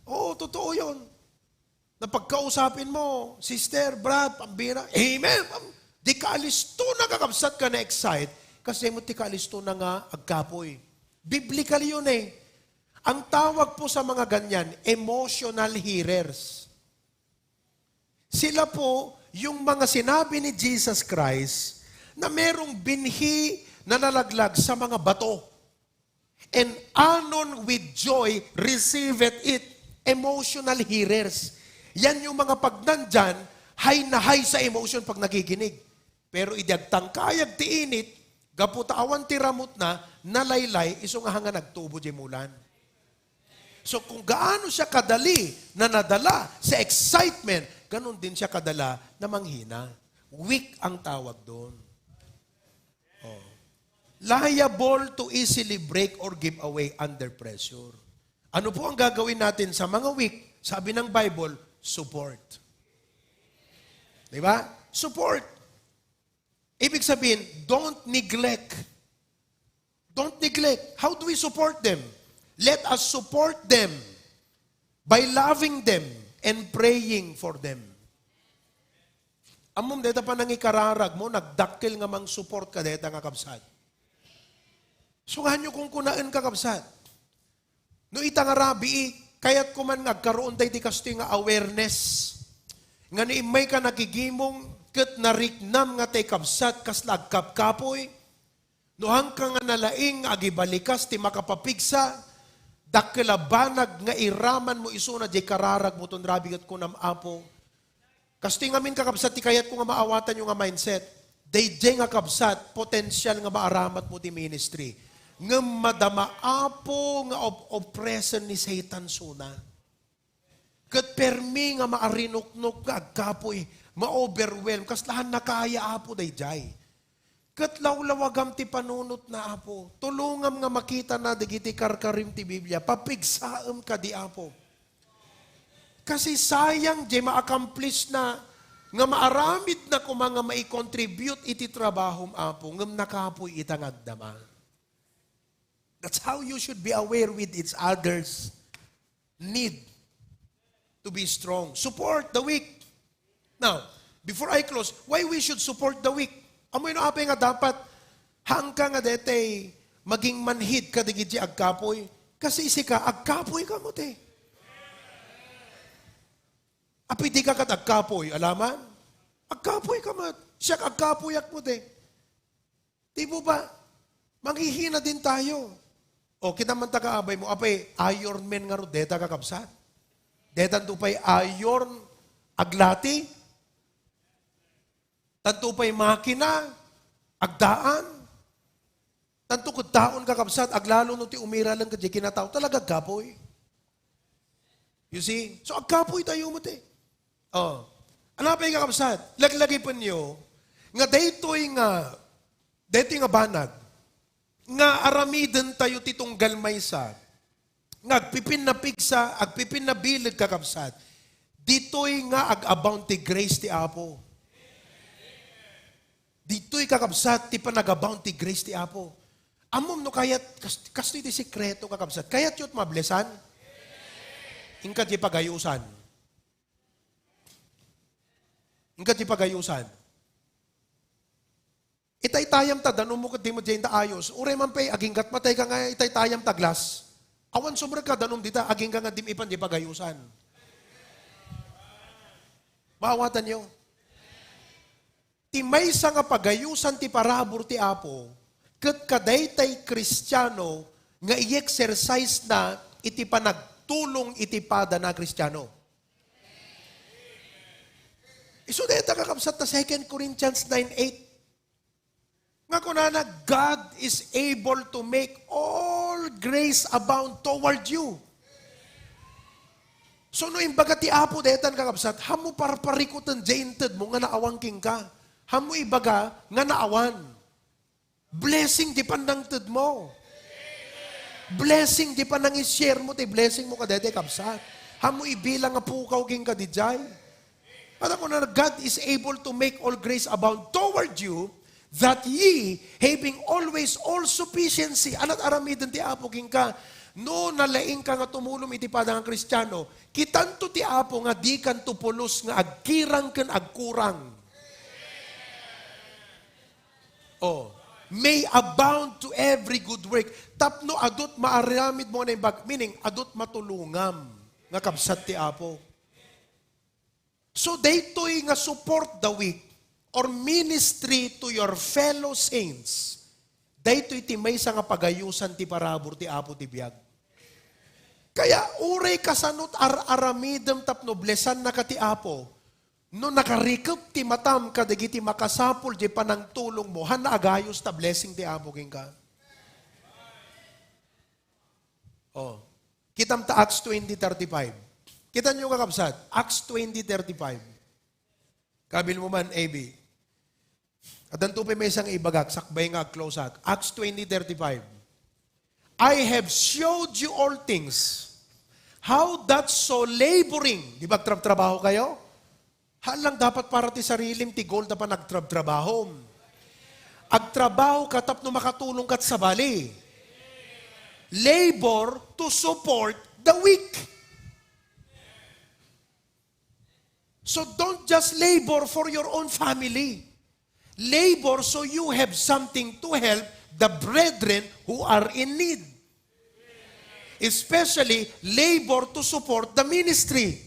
Oo, totoo yun. Napagkausapin mo, sister, brad, pambira, amen! Pam-, di kaalistona, kakabsat, nga na-excite, kas dayta met ti kaalistona nga agkapoy. Biblical yun eh. Ang tawag po sa mga ganyan, emotional hearers. Sila po yung mga sinabi ni Jesus Christ na merong binhi na nalaglag sa mga bato. And anon with joy receiveth it. Emotional hearers. Yan yung mga pag nandyan, high na high sa emotion pag nakikinig. Pero idi agtangkayag ti init, gapu ta awan ti ramutna, nalaylay, isu nga hanga nagtubo diay mulan. So, kung gaano siya kadali na nadala sa excitement, ganun din siya kadala na manghina. Weak ang tawag doon. Oh. Liable to easily break or give away under pressure. Ano po ang gagawin natin sa mga weak? Sabi ng Bible, support. Di ba? Support. Ibig sabihin, don't neglect. Don't neglect. How do we support them? Let us support them by loving them and praying for them. Ammom, deta panangikararag mo, nagdakkel nga mang-support ka deta nga kabsat. So, nga nyo kung kunaen ka kabsat. No ita nga rabii, kayatko man nga agkaroon daydi kastoy nga awareness. Nga no immay ka nagigimong ket nariknam nga tay kabsat kasla agkapkapoy, no hangka nga nalaing nga agibalikas ti makapapigsa, dakkel a banag nga iraman mo isuna diay kararag mo ton rabii ket kunam, Apo, Kastoy ngamin, kakabsat, ti kayatko nga maawatanyo nga mindset. Daydiay nga kabsat, potensial nga maaramatmo ti ministry. Ngem madama, Apo, nga op-, oppresen ni Satan suna. Ket permi nga maarinuknok nga agkapoy, ma-overwhelm. Kasla han nakaya, Apo, daydiay. Ket lawlawagam ti panunotna, Apo. Tulongam nga makitana dagiti karkarim ti Biblia. Papigsaem kadi, Apo. Kasi sayang diay ma-accomplish na nga maaramid na koma nga maikontribute iti trabahom, Apo, ngem nakapoy ita nga agdama. That's how you should be aware with each other's need to be strong. Support the weak. Now, before I close, why we should support the weak? Amoy no apay nga dapat hangka nga detay maging manhid kadagiti agkapoy? Kasi isika, agkapoy ka mo, te. Apay di ka kat agkapoy, alaman? Agkapoy ka mat. Siya agkapoyak mo, te. Di po ba? Manghihina din tayo. O, kita man taga abay mo, apay, Iron Man nga ro, deta kakabsat. Detan to pay Iron, aglati. Tanto pay makina, agdaan. Tanto ket daon kakabsat, aglalo no ti umira lang ket di kinatao, talaga agkapoy. You see? So, agkapoy tayo mo, te. Oh. Ano pa yung kakabsat? Laglagipen nyo nga daytoy nga, daytoy nga banag, nga aramiden tayo ti tunggal maysa, nga agpipinna pigsa, agpipinna bileg, kakabsat, ditoy nga ag-abound ti grace ti Apo. Ditoy, kakabsat, ti panag-abound ti grace ti Apo. Ammom no kayat, kas-, kastoy ti sekreto, kakabsat. Kayat yot mablesan? Inka ti pagayusan. Inka ti pagayusan. Itaytayam ta danum mo ket di mo diay ta ayos. Uray man pay, aginggat matay ka nga itaytayam ta glass. Awan sumrek ka danum dita, agingga nga dim ipan di pagayusan. Maawatan yo? Ti maysa nga pagayusan ti parabur ti Apo, ket kadaytay Kristiano nga i-exercise na iti panagtulong iti padana a Kristiano. Isu dayta, kakabsat, ta Second Corinthians nine eight. Nga kunana, "God is able to make all grace abound toward you." So, no imbaga ti Apo daytan, kakabsat, hammo parparikuten diay inted mo nga naawan kenka. Hammo ibaga nga naawan. Blessing diay panangted mo. Blessing diay panangi-share mo ti blessing mo kadaytay, kabsat. Hammo ibilang nga pukaw kenka diay. At ako na, "God is able to make all grace abound toward you, That ye, having always all sufficiency. Ania ti aramiden ti Apo kenka? No nalaingka nga tumulom iti pada nga Kristiano, kitanto ti Apo nga dikanto pulos nga agkirang ken agkurang. Oh, may abound to every good work. Tapno adut maaramid mo nga naimbag, meaning adut matulongam nga kabsat ti Apo. So, daytoy nga support the weak or ministry to your fellow saints, daytoy ti maysa nga pagayosan ti parabur ti Apo ti biag. Kaya, uray kasano ti ar-aramidem tapno blessannaka ti Apo, no nakarikep ti matam kadagiti makasapul diay panangtulongmo, haan agayos ta blessing ti Apo kenka. Oh. Kitam ta Acts twenty thirty-five. Kitaenyo, kakabsat, Acts twenty thirty-five. Kabil mo man, A B. Addanto pay maysa nga ibagak, sakbay nga ag-close ak. Acts twenty thirty-five. "I have showed you all things. How that so laboring," di ba, agtrabtrabaho kayo? Haan lang dapat para ti sarilim ti goal ta panagtrabtrabahom. Agtrabaho ka tapno makatulong kat sabali. Labor to support the weak. So don't just labor for your own family. Labor so you have something to help the brethren who are in need. Especially, labor to support the ministry.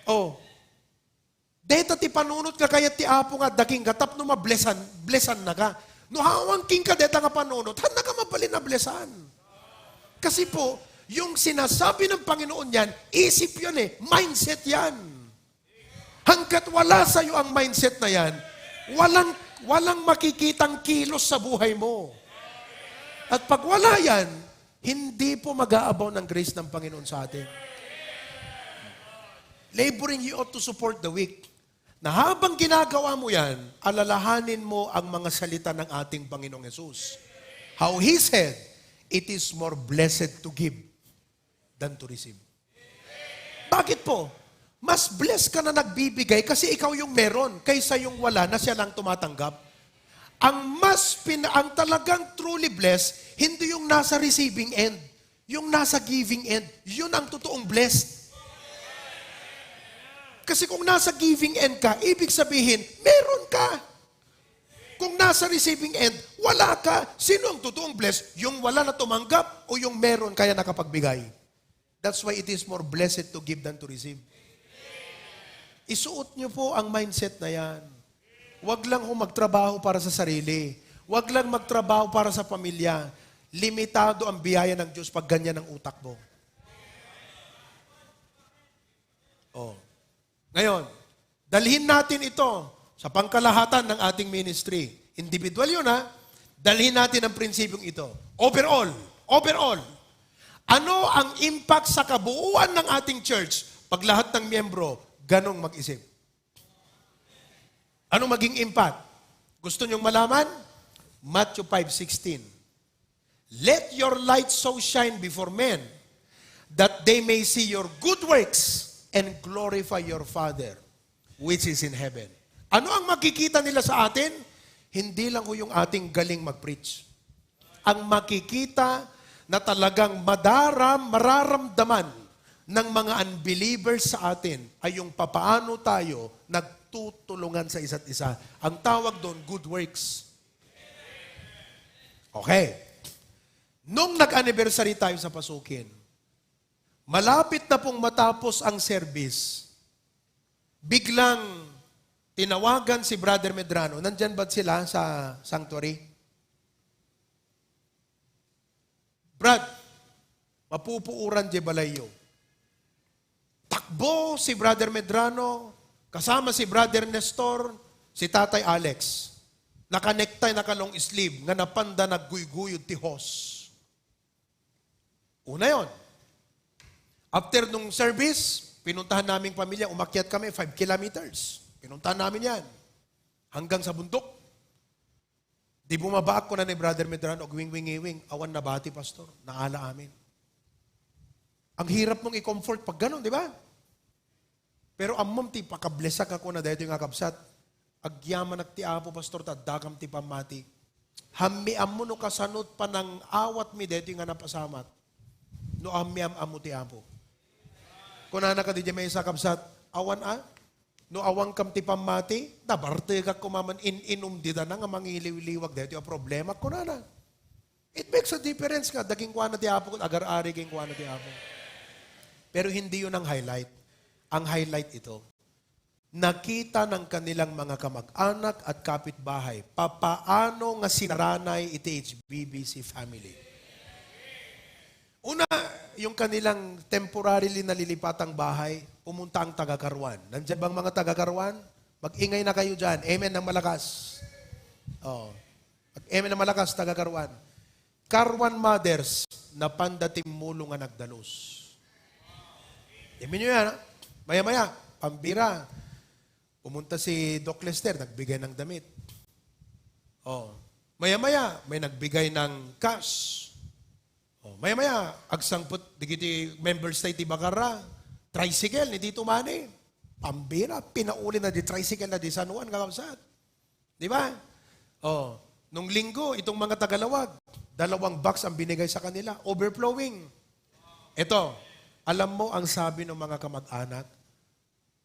Oh. Deta ti panunot nga kayat ti Apo nga adda kenka tapno mablesan, blesannaka. No awan kenka deta nga panunot, haannaka mabalin a blesan. Kasi po, yung sinasabi ng Panginoon yan, isip yan eh, mindset yan. Hanggat wala sa'yo ang mindset na yan, walang, walang makikitang kilos sa buhay mo. At pag wala yan, hindi po mag-aabaw ng grace ng Panginoon sa atin. Laboring, you ought to support the weak. Na habang ginagawa mo yan, alalahanin mo ang mga salita ng ating Panginoong Yesus. How He said, "It is more blessed to give than to receive." Bakit po? Mas blessed ka na nagbibigay kasi ikaw yung meron kaysa yung wala na siya lang tumatanggap. Ang mas pin-, ang talagang truly blessed, hindi yung nasa receiving end, yung nasa giving end, yun ang totoong blessed. Kasi kung nasa giving end ka, ibig sabihin, meron ka. Kung nasa receiving end, wala ka, sino ang totoong blessed? Yung wala na tumanggap o yung meron kaya nakapagbigay? That's why it is more blessed to give than to receive. Isuot niyo po ang mindset na yan. Huwag lang ho magtrabaho para sa sarili. Huwag lang magtrabaho para sa pamilya. Limitado ang biyaya ng Diyos pag ganyan ang utak mo. Oh. Ngayon, dalhin natin ito sa pangkalahatan ng ating ministry. Individual yun, ha? Dalhin natin ang prinsipyong ito. Overall, overall, ano ang impact sa kabuuan ng ating church pag lahat ng miyembro ganong mag-isip? Ano maging impact? Gusto niyong malaman? Matthew five sixteen. "Let your light so shine before men that they may see your good works and glorify your Father which is in heaven." Ano ang makikita nila sa atin? Hindi lang ho yung ating galing mag-preach. Ang makikita na talagang madaram-, mararamdaman ng mga unbelievers sa atin ay yung papaano tayo nagtutulungan sa isa't isa. Ang tawag doon, good works. Okay. Nung nag-anniversary tayo sa Pasukin, malapit na pong matapos ang service, biglang tinawagan si Brother Medrano. Nandyan ba sila sa sanctuary? "Brad, mapupuoran diay balayyo." Takbo si Brother Medrano, kasama si Brother Nestor, si Tatay Alex. Nakanektay, naka-long sleeve, nga napanda nagguygoyod ti hose. Una yon. After nung service, pinuntahan naming pamilya, umakyat kami, five kilometers. Pinuntahan namin yan. Hanggang sa bundok. Di bumabaak, kuna ni Brother Medrano, agwingwingiwing, "Awan nabati, Pastor. Naala amin." Ang hirap mong i-comfort pag ganun, di ba? Pero ammom ti pakablessak a kuna daytoy nga kabsat. Agyamanak ti Apo, Pastor, ta addakam ti pammati. Hammi ammo no kasano panangawatmi daytoy nga napasamak. No hammi am-ammo ti Apo. Kunana kadi diay maysa, kabsat, awan a? No awankam ti pammati, nabartekak koma man in-inum dita na nga mangiliwliwag daytoy a problema, kunana. It makes a difference nga, daging kuana ti Apo, agar-ari king kuana ti Apo. Pero hindi yun ang highlight. Ang highlight ito, nakita ng kanilang mga kamag-anak at kapitbahay papaano nga sinaranay iti H B B C family. Una, yung kanilang temporarily nalilipatang bahay, pumunta ang taga-Karuan. Nandiyan bang mga taga-Karuan? Mag-ingay na kayo dyan. Amen ng malakas. Oh. Mag-amen ng malakas, taga-Karuan. Karuan mothers, napanda timmulong nga nagdalus. Amen nyo yan, ha? Maya-maya, pambira. Pumunta si Doc Lester, nagbigay ng damit. Oh. Maya-maya, may nagbigay ng cash. Oh, maya-maya, agsangpet digiti members tayo ti Bacarra, tricycle, ni dito mani. Pambira, pinauli na di tricycle na di San Juan, kakabsat. Di ba? Oh, nung linggo, itong mga tagalawag, dalawang box ang binigay sa kanila. Overflowing. Ito, alam mo ang sabi ng mga kamag-anak?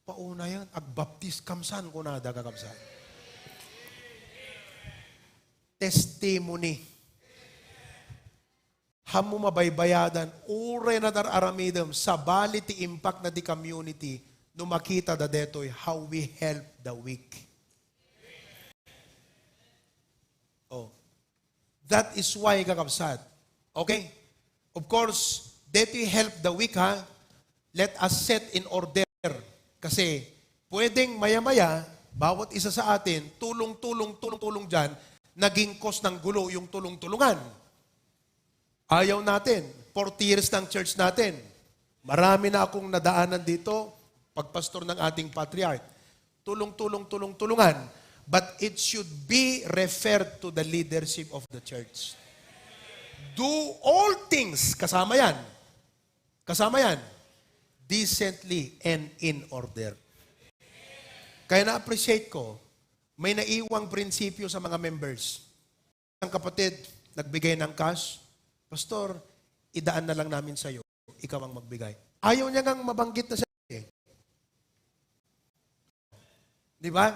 Pauna yan, agbaptis kamsan, kunada ka kamsan. Testimony. Hammo mabaybayadan, uray na dar-aramidem, sabali ti impact na di community, no makita da detoy, how we help the weak. Oh. That is why, kakabsat. Okay? Of course, detoy help the weak, ha? Let us set in order. Kasi, pwedeng maya-maya, bawat isa sa atin, tulong-tulong, tulong-tulong dyan, naging cause ng gulo yung tulong-tulungan. Ayaw natin. Forty years ng church natin. Marami na akong nadaanan dito, pagpastor ng ating patriarch. Tulong-tulong, tulong-tulungan. But it should be referred to the leadership of the church. Do all things. Kasama yan. Kasama yan. Decently and in order. Kaya na-appreciate ko, may naiwang prinsipyo sa mga members. Ang kapatid, nagbigay ng cash, "Pastor, idaan na lang namin sa'yo. Ikaw ang magbigay." Ayaw niya ngang mabanggit na siya eh. Di ba?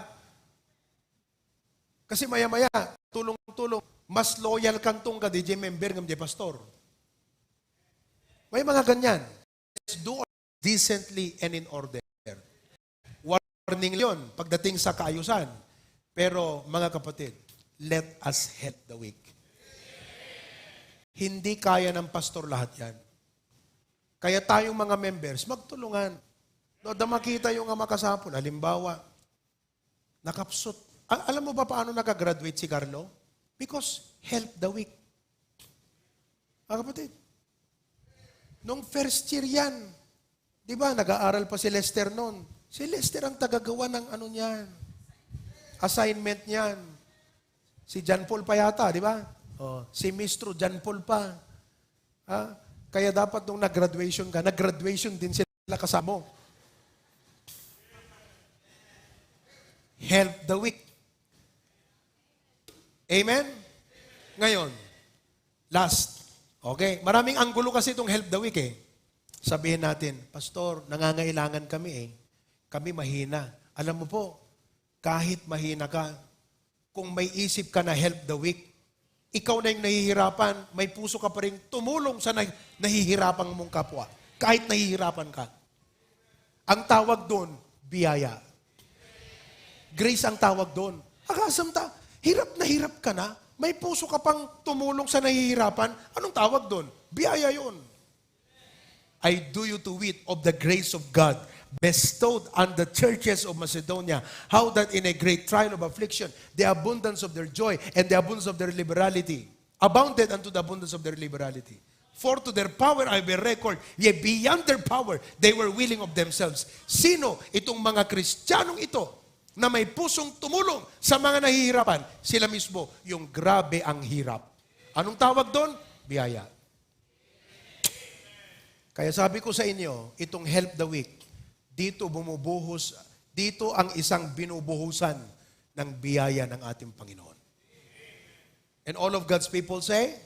Kasi maya-maya, tulong-tulong, mas loyal kang tong ka D J member ngem di pastor. May mga ganyan. Let's do decently and in order. Warning yon pagdating sa kaayusan. Pero, mga kapatid, let us help the weak. Hindi kaya ng pastor lahat yan. Kaya tayong mga members, magtulungan. No, da makita yung nga makasapul. Halimbawa, nakapsut. A- alam mo ba paano nakagraduate si Carlo? Because help the weak. Mga kapatid, nung first year yan, di ba, nag-aaral pa si Lester noon. Si Lester ang tagagawa ng ano niyan, assignment niyan. Si John Paul pa yata, di ba? Oh, si Mistro John Paul pa. Ha? Kaya dapat nung nag-graduation ka, nag-graduation din sila kasama mo. Help the weak. Amen? Ngayon, last. Okay? Maraming anggulo kasi itong help the weak eh. Sabihin natin, "Pastor, nangangailangan kami eh. Kami mahina." Alam mo po, kahit mahina ka, kung may isip ka na help the weak, ikaw na yung nahihirapan, may puso ka pa rin tumulong sa nah- nahihirapan mong kapwa. Kahit nahihirapan ka. Ang tawag doon, biyaya. Grace ang tawag doon. Akasam ta, hirap na hirap ka na, may puso ka pang tumulong sa nahihirapan, anong tawag doon? Biyaya yun. I do you to wit of the grace of God bestowed on the churches of Macedonia, how that in a great trial of affliction, the abundance of their joy and the abundance of their liberality abounded unto the abundance of their liberality. For to their power I bear record, yea, beyond their power, they were willing of themselves. Sino itong mga Kristiyanong ito na may pusong tumulong sa mga nahihirapan? Sila mismo, yung grabe ang hirap. Anong tawag doon? Biyaya. Kaya sabi ko sa inyo, itong help the weak, dito bumubuhos, dito ang isang binubuhusan ng biyaya ng ating Panginoon. And all of God's people say,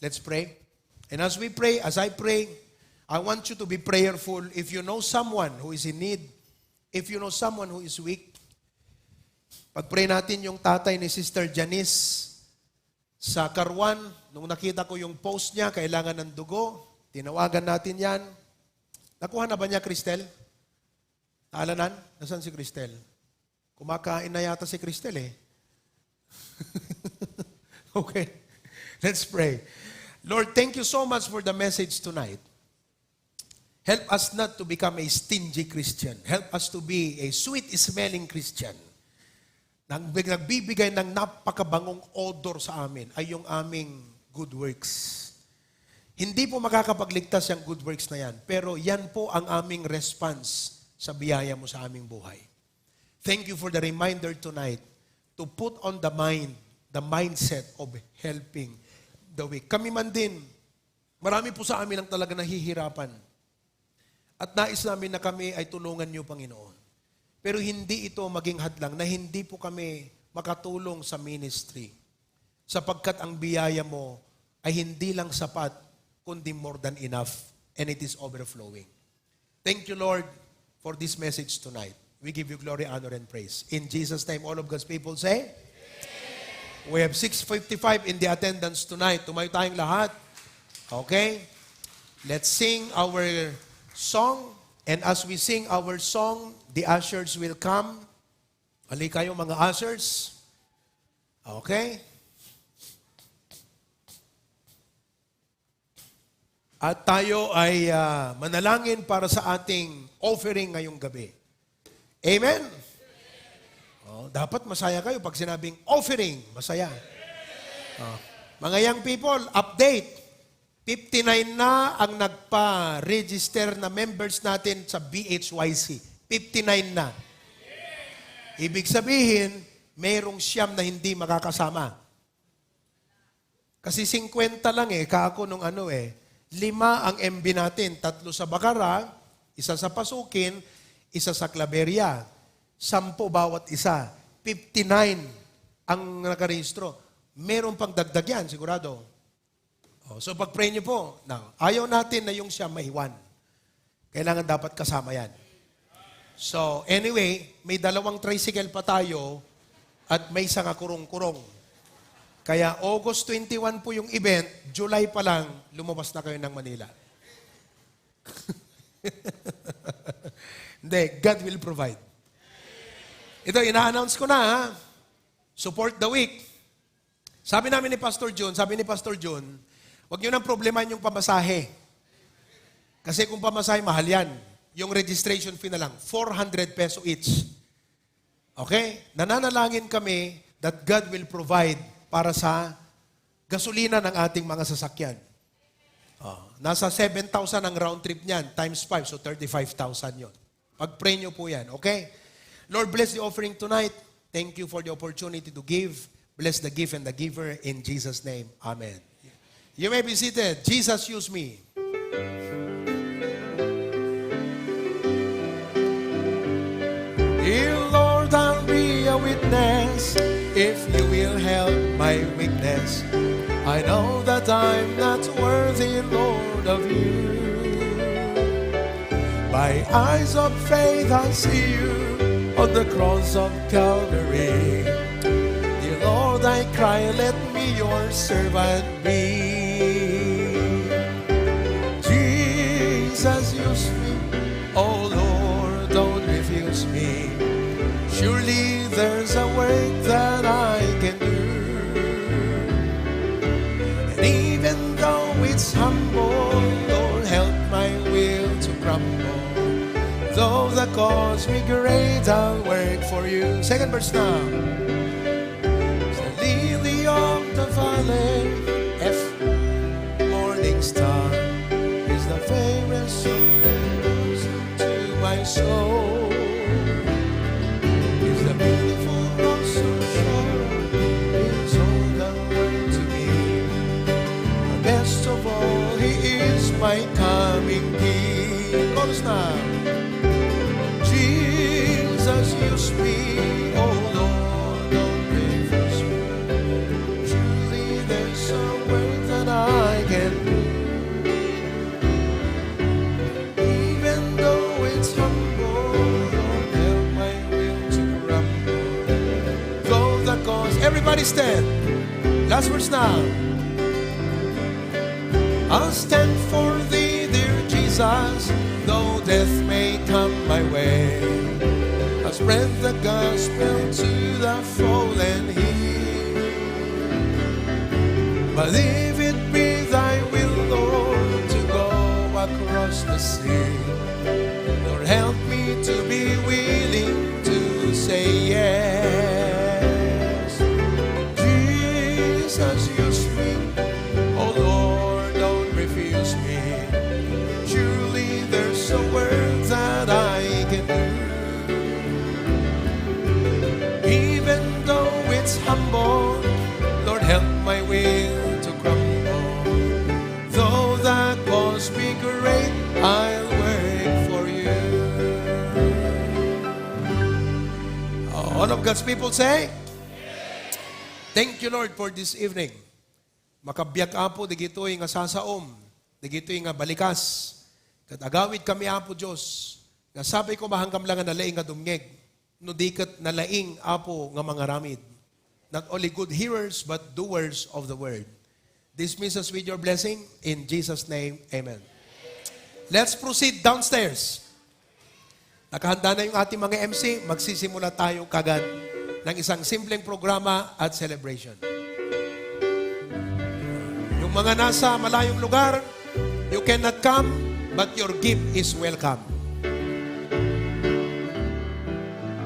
let's pray. And as we pray, as I pray, I want you to be prayerful. If you know someone who is in need, if you know someone who is weak, pag-pray natin yung tatay ni Sister Janice sa Caruan. Nung nakita ko yung post niya, kailangan ng dugo. Tinawagan natin yan. Nakuha na ba niya, Cristel? Naalanan? Nasaan si Cristel? Kumakain na yata si Cristel eh. Okay. Let's pray. Lord, thank you so much for the message tonight. Help us not to become a stingy Christian. Help us to be a sweet-smelling Christian. Nang nagbibigay ng napakabangong odor sa amin ay yung aming good works. Hindi po makakapagligtas yung good works na yan, pero yan po ang aming response sa biyaya mo sa aming buhay. Thank you for the reminder tonight to put on the mind, the mindset of helping the weak. Kami man din, marami po sa amin ang talaga nahihirapan. At nais namin na kami ay tulungan niyo, Panginoon. Pero hindi ito maging hadlang na hindi po kami makatulong sa ministry. Sapagkat ang biyaya mo ay hindi lang sapat, kundi more than enough. And it is overflowing. Thank you, Lord, for this message tonight. We give you glory, honor, and praise. In Jesus' name, all of God's people say, we have six fifty-five in the attendance tonight. Tumayo tayong lahat. Okay? Let's sing our song. And as we sing our song, the ushers will come. Ali kayo, mga ushers. Okay? At tayo ay, ah, manalangin para sa ating offering ngayong gabi. Amen? Oh, dapat masaya kayo pag sinabing offering, masaya. Oh. Mga young people, update. Fifty-nine na ang nagpa-register na members natin sa B H Y C. Fifty-nine na. Ibig sabihin, merong siyam na hindi makakasama. Kasi singkwenta lang eh, kako nung ano eh. Lima ang M B natin, tatlo sa Bacara, isa sa Pasukin, isa sa Claveria. Sampo bawat isa. Fifty-nine ang nakarehistro. Meron pang dagdag yan, sigurado. Oh, so pag-pray niyo po, now, ayaw natin na yung siya maiwan. Kailangan dapat kasama yan. So, anyway, may dalawang tricycle pa tayo at may isa nga kurong-kurong. Kaya August twenty-one po yung event, July pa lang, lumabas na kayo ng Manila. Hindi, God will provide. Ito, ina-announce ko na, ha? Support the weak. Sabi namin ni Pastor Jun, sabi ni Pastor Jun, "Wag niyo nang problemahin yung pamasahe. Kasi kung pamasahe, mahal yan. Yung registration fee na lang, four hundred peso each." Okay? Nananalangin kami that God will provide para sa gasolina ng ating mga sasakyan. Oh, nasa seven thousand ang round trip niyan, times five, so thirty-five thousand yon. Pag-pray niyo po yan, okay? Lord, bless the offering tonight. Thank you for the opportunity to give. Bless the gift and the giver in Jesus' name. Amen. You may be seated. Jesus, use me. Dear Lord, I'll be a witness if you will help my weakness. I know that I'm not worthy, Lord, of you. By eyes of faith, I see you on the cross of Calvary. Dear Lord, I cry, let me your servant be. Jesus, use me. Oh Lord, don't refuse me. Surely there's a work that I can do. And even though it's humble, Lord, help my will to crumble. Though the cost be great, I'll work for you. Second verse now. The lily of the valley, F, morning star, is the fairest of the roses to my soul. Is the beautiful rose of Sharon, is all the world to me. But best of all, he is my coming King. Chorus na. Jesus, Use me, oh Lord, don't refuse me. Truly, there's a work that I can do. Even though it's humble, don't help my will to crumble. Though the cost, everybody stand. Last verse now. I'll stand for thee, dear Jesus, though death may come my way. I'll spread the gospel to the fallen here. But if it be thy will, Lord, to go across the sea, Lord, help me to be willing to say yes. Jesus, use me. Oh Lord, don't refuse me. Surely there's a work that I can do. Even though it's humble, Lord, help my will to crumble. Though the cost be great, I'll work for you. All of God's people say, "Thank you, Lord, for this evening." Makabiag, Apo, digitoy nga sasaom, digitoy nga balikas. Ket agawid kami, Apo Dios, nga sapay koma haanka la nga nalaing nga dumngeg, no di ket nalaing, Apo, nga mangaramid. Not only good hearers, but doers of the word. Dismiss us with your blessing. In Jesus' name, amen. Let's proceed downstairs. Nakahanda na yung ating mga M C, magsisimula tayo kagad ng isang simpleng programa at celebration. Yung mga nasa malayong lugar, you cannot come, but your gift is welcome.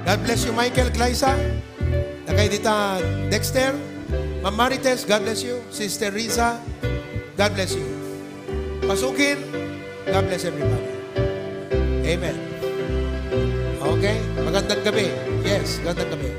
God bless you, Michael, Glyza. Nakay dita, Dexter, Ma'am Marites, God bless you. Sister Riza, God bless you. Pasukin, God bless everybody. Amen. Okay? Magandang gabi. Yes, magandang gabi.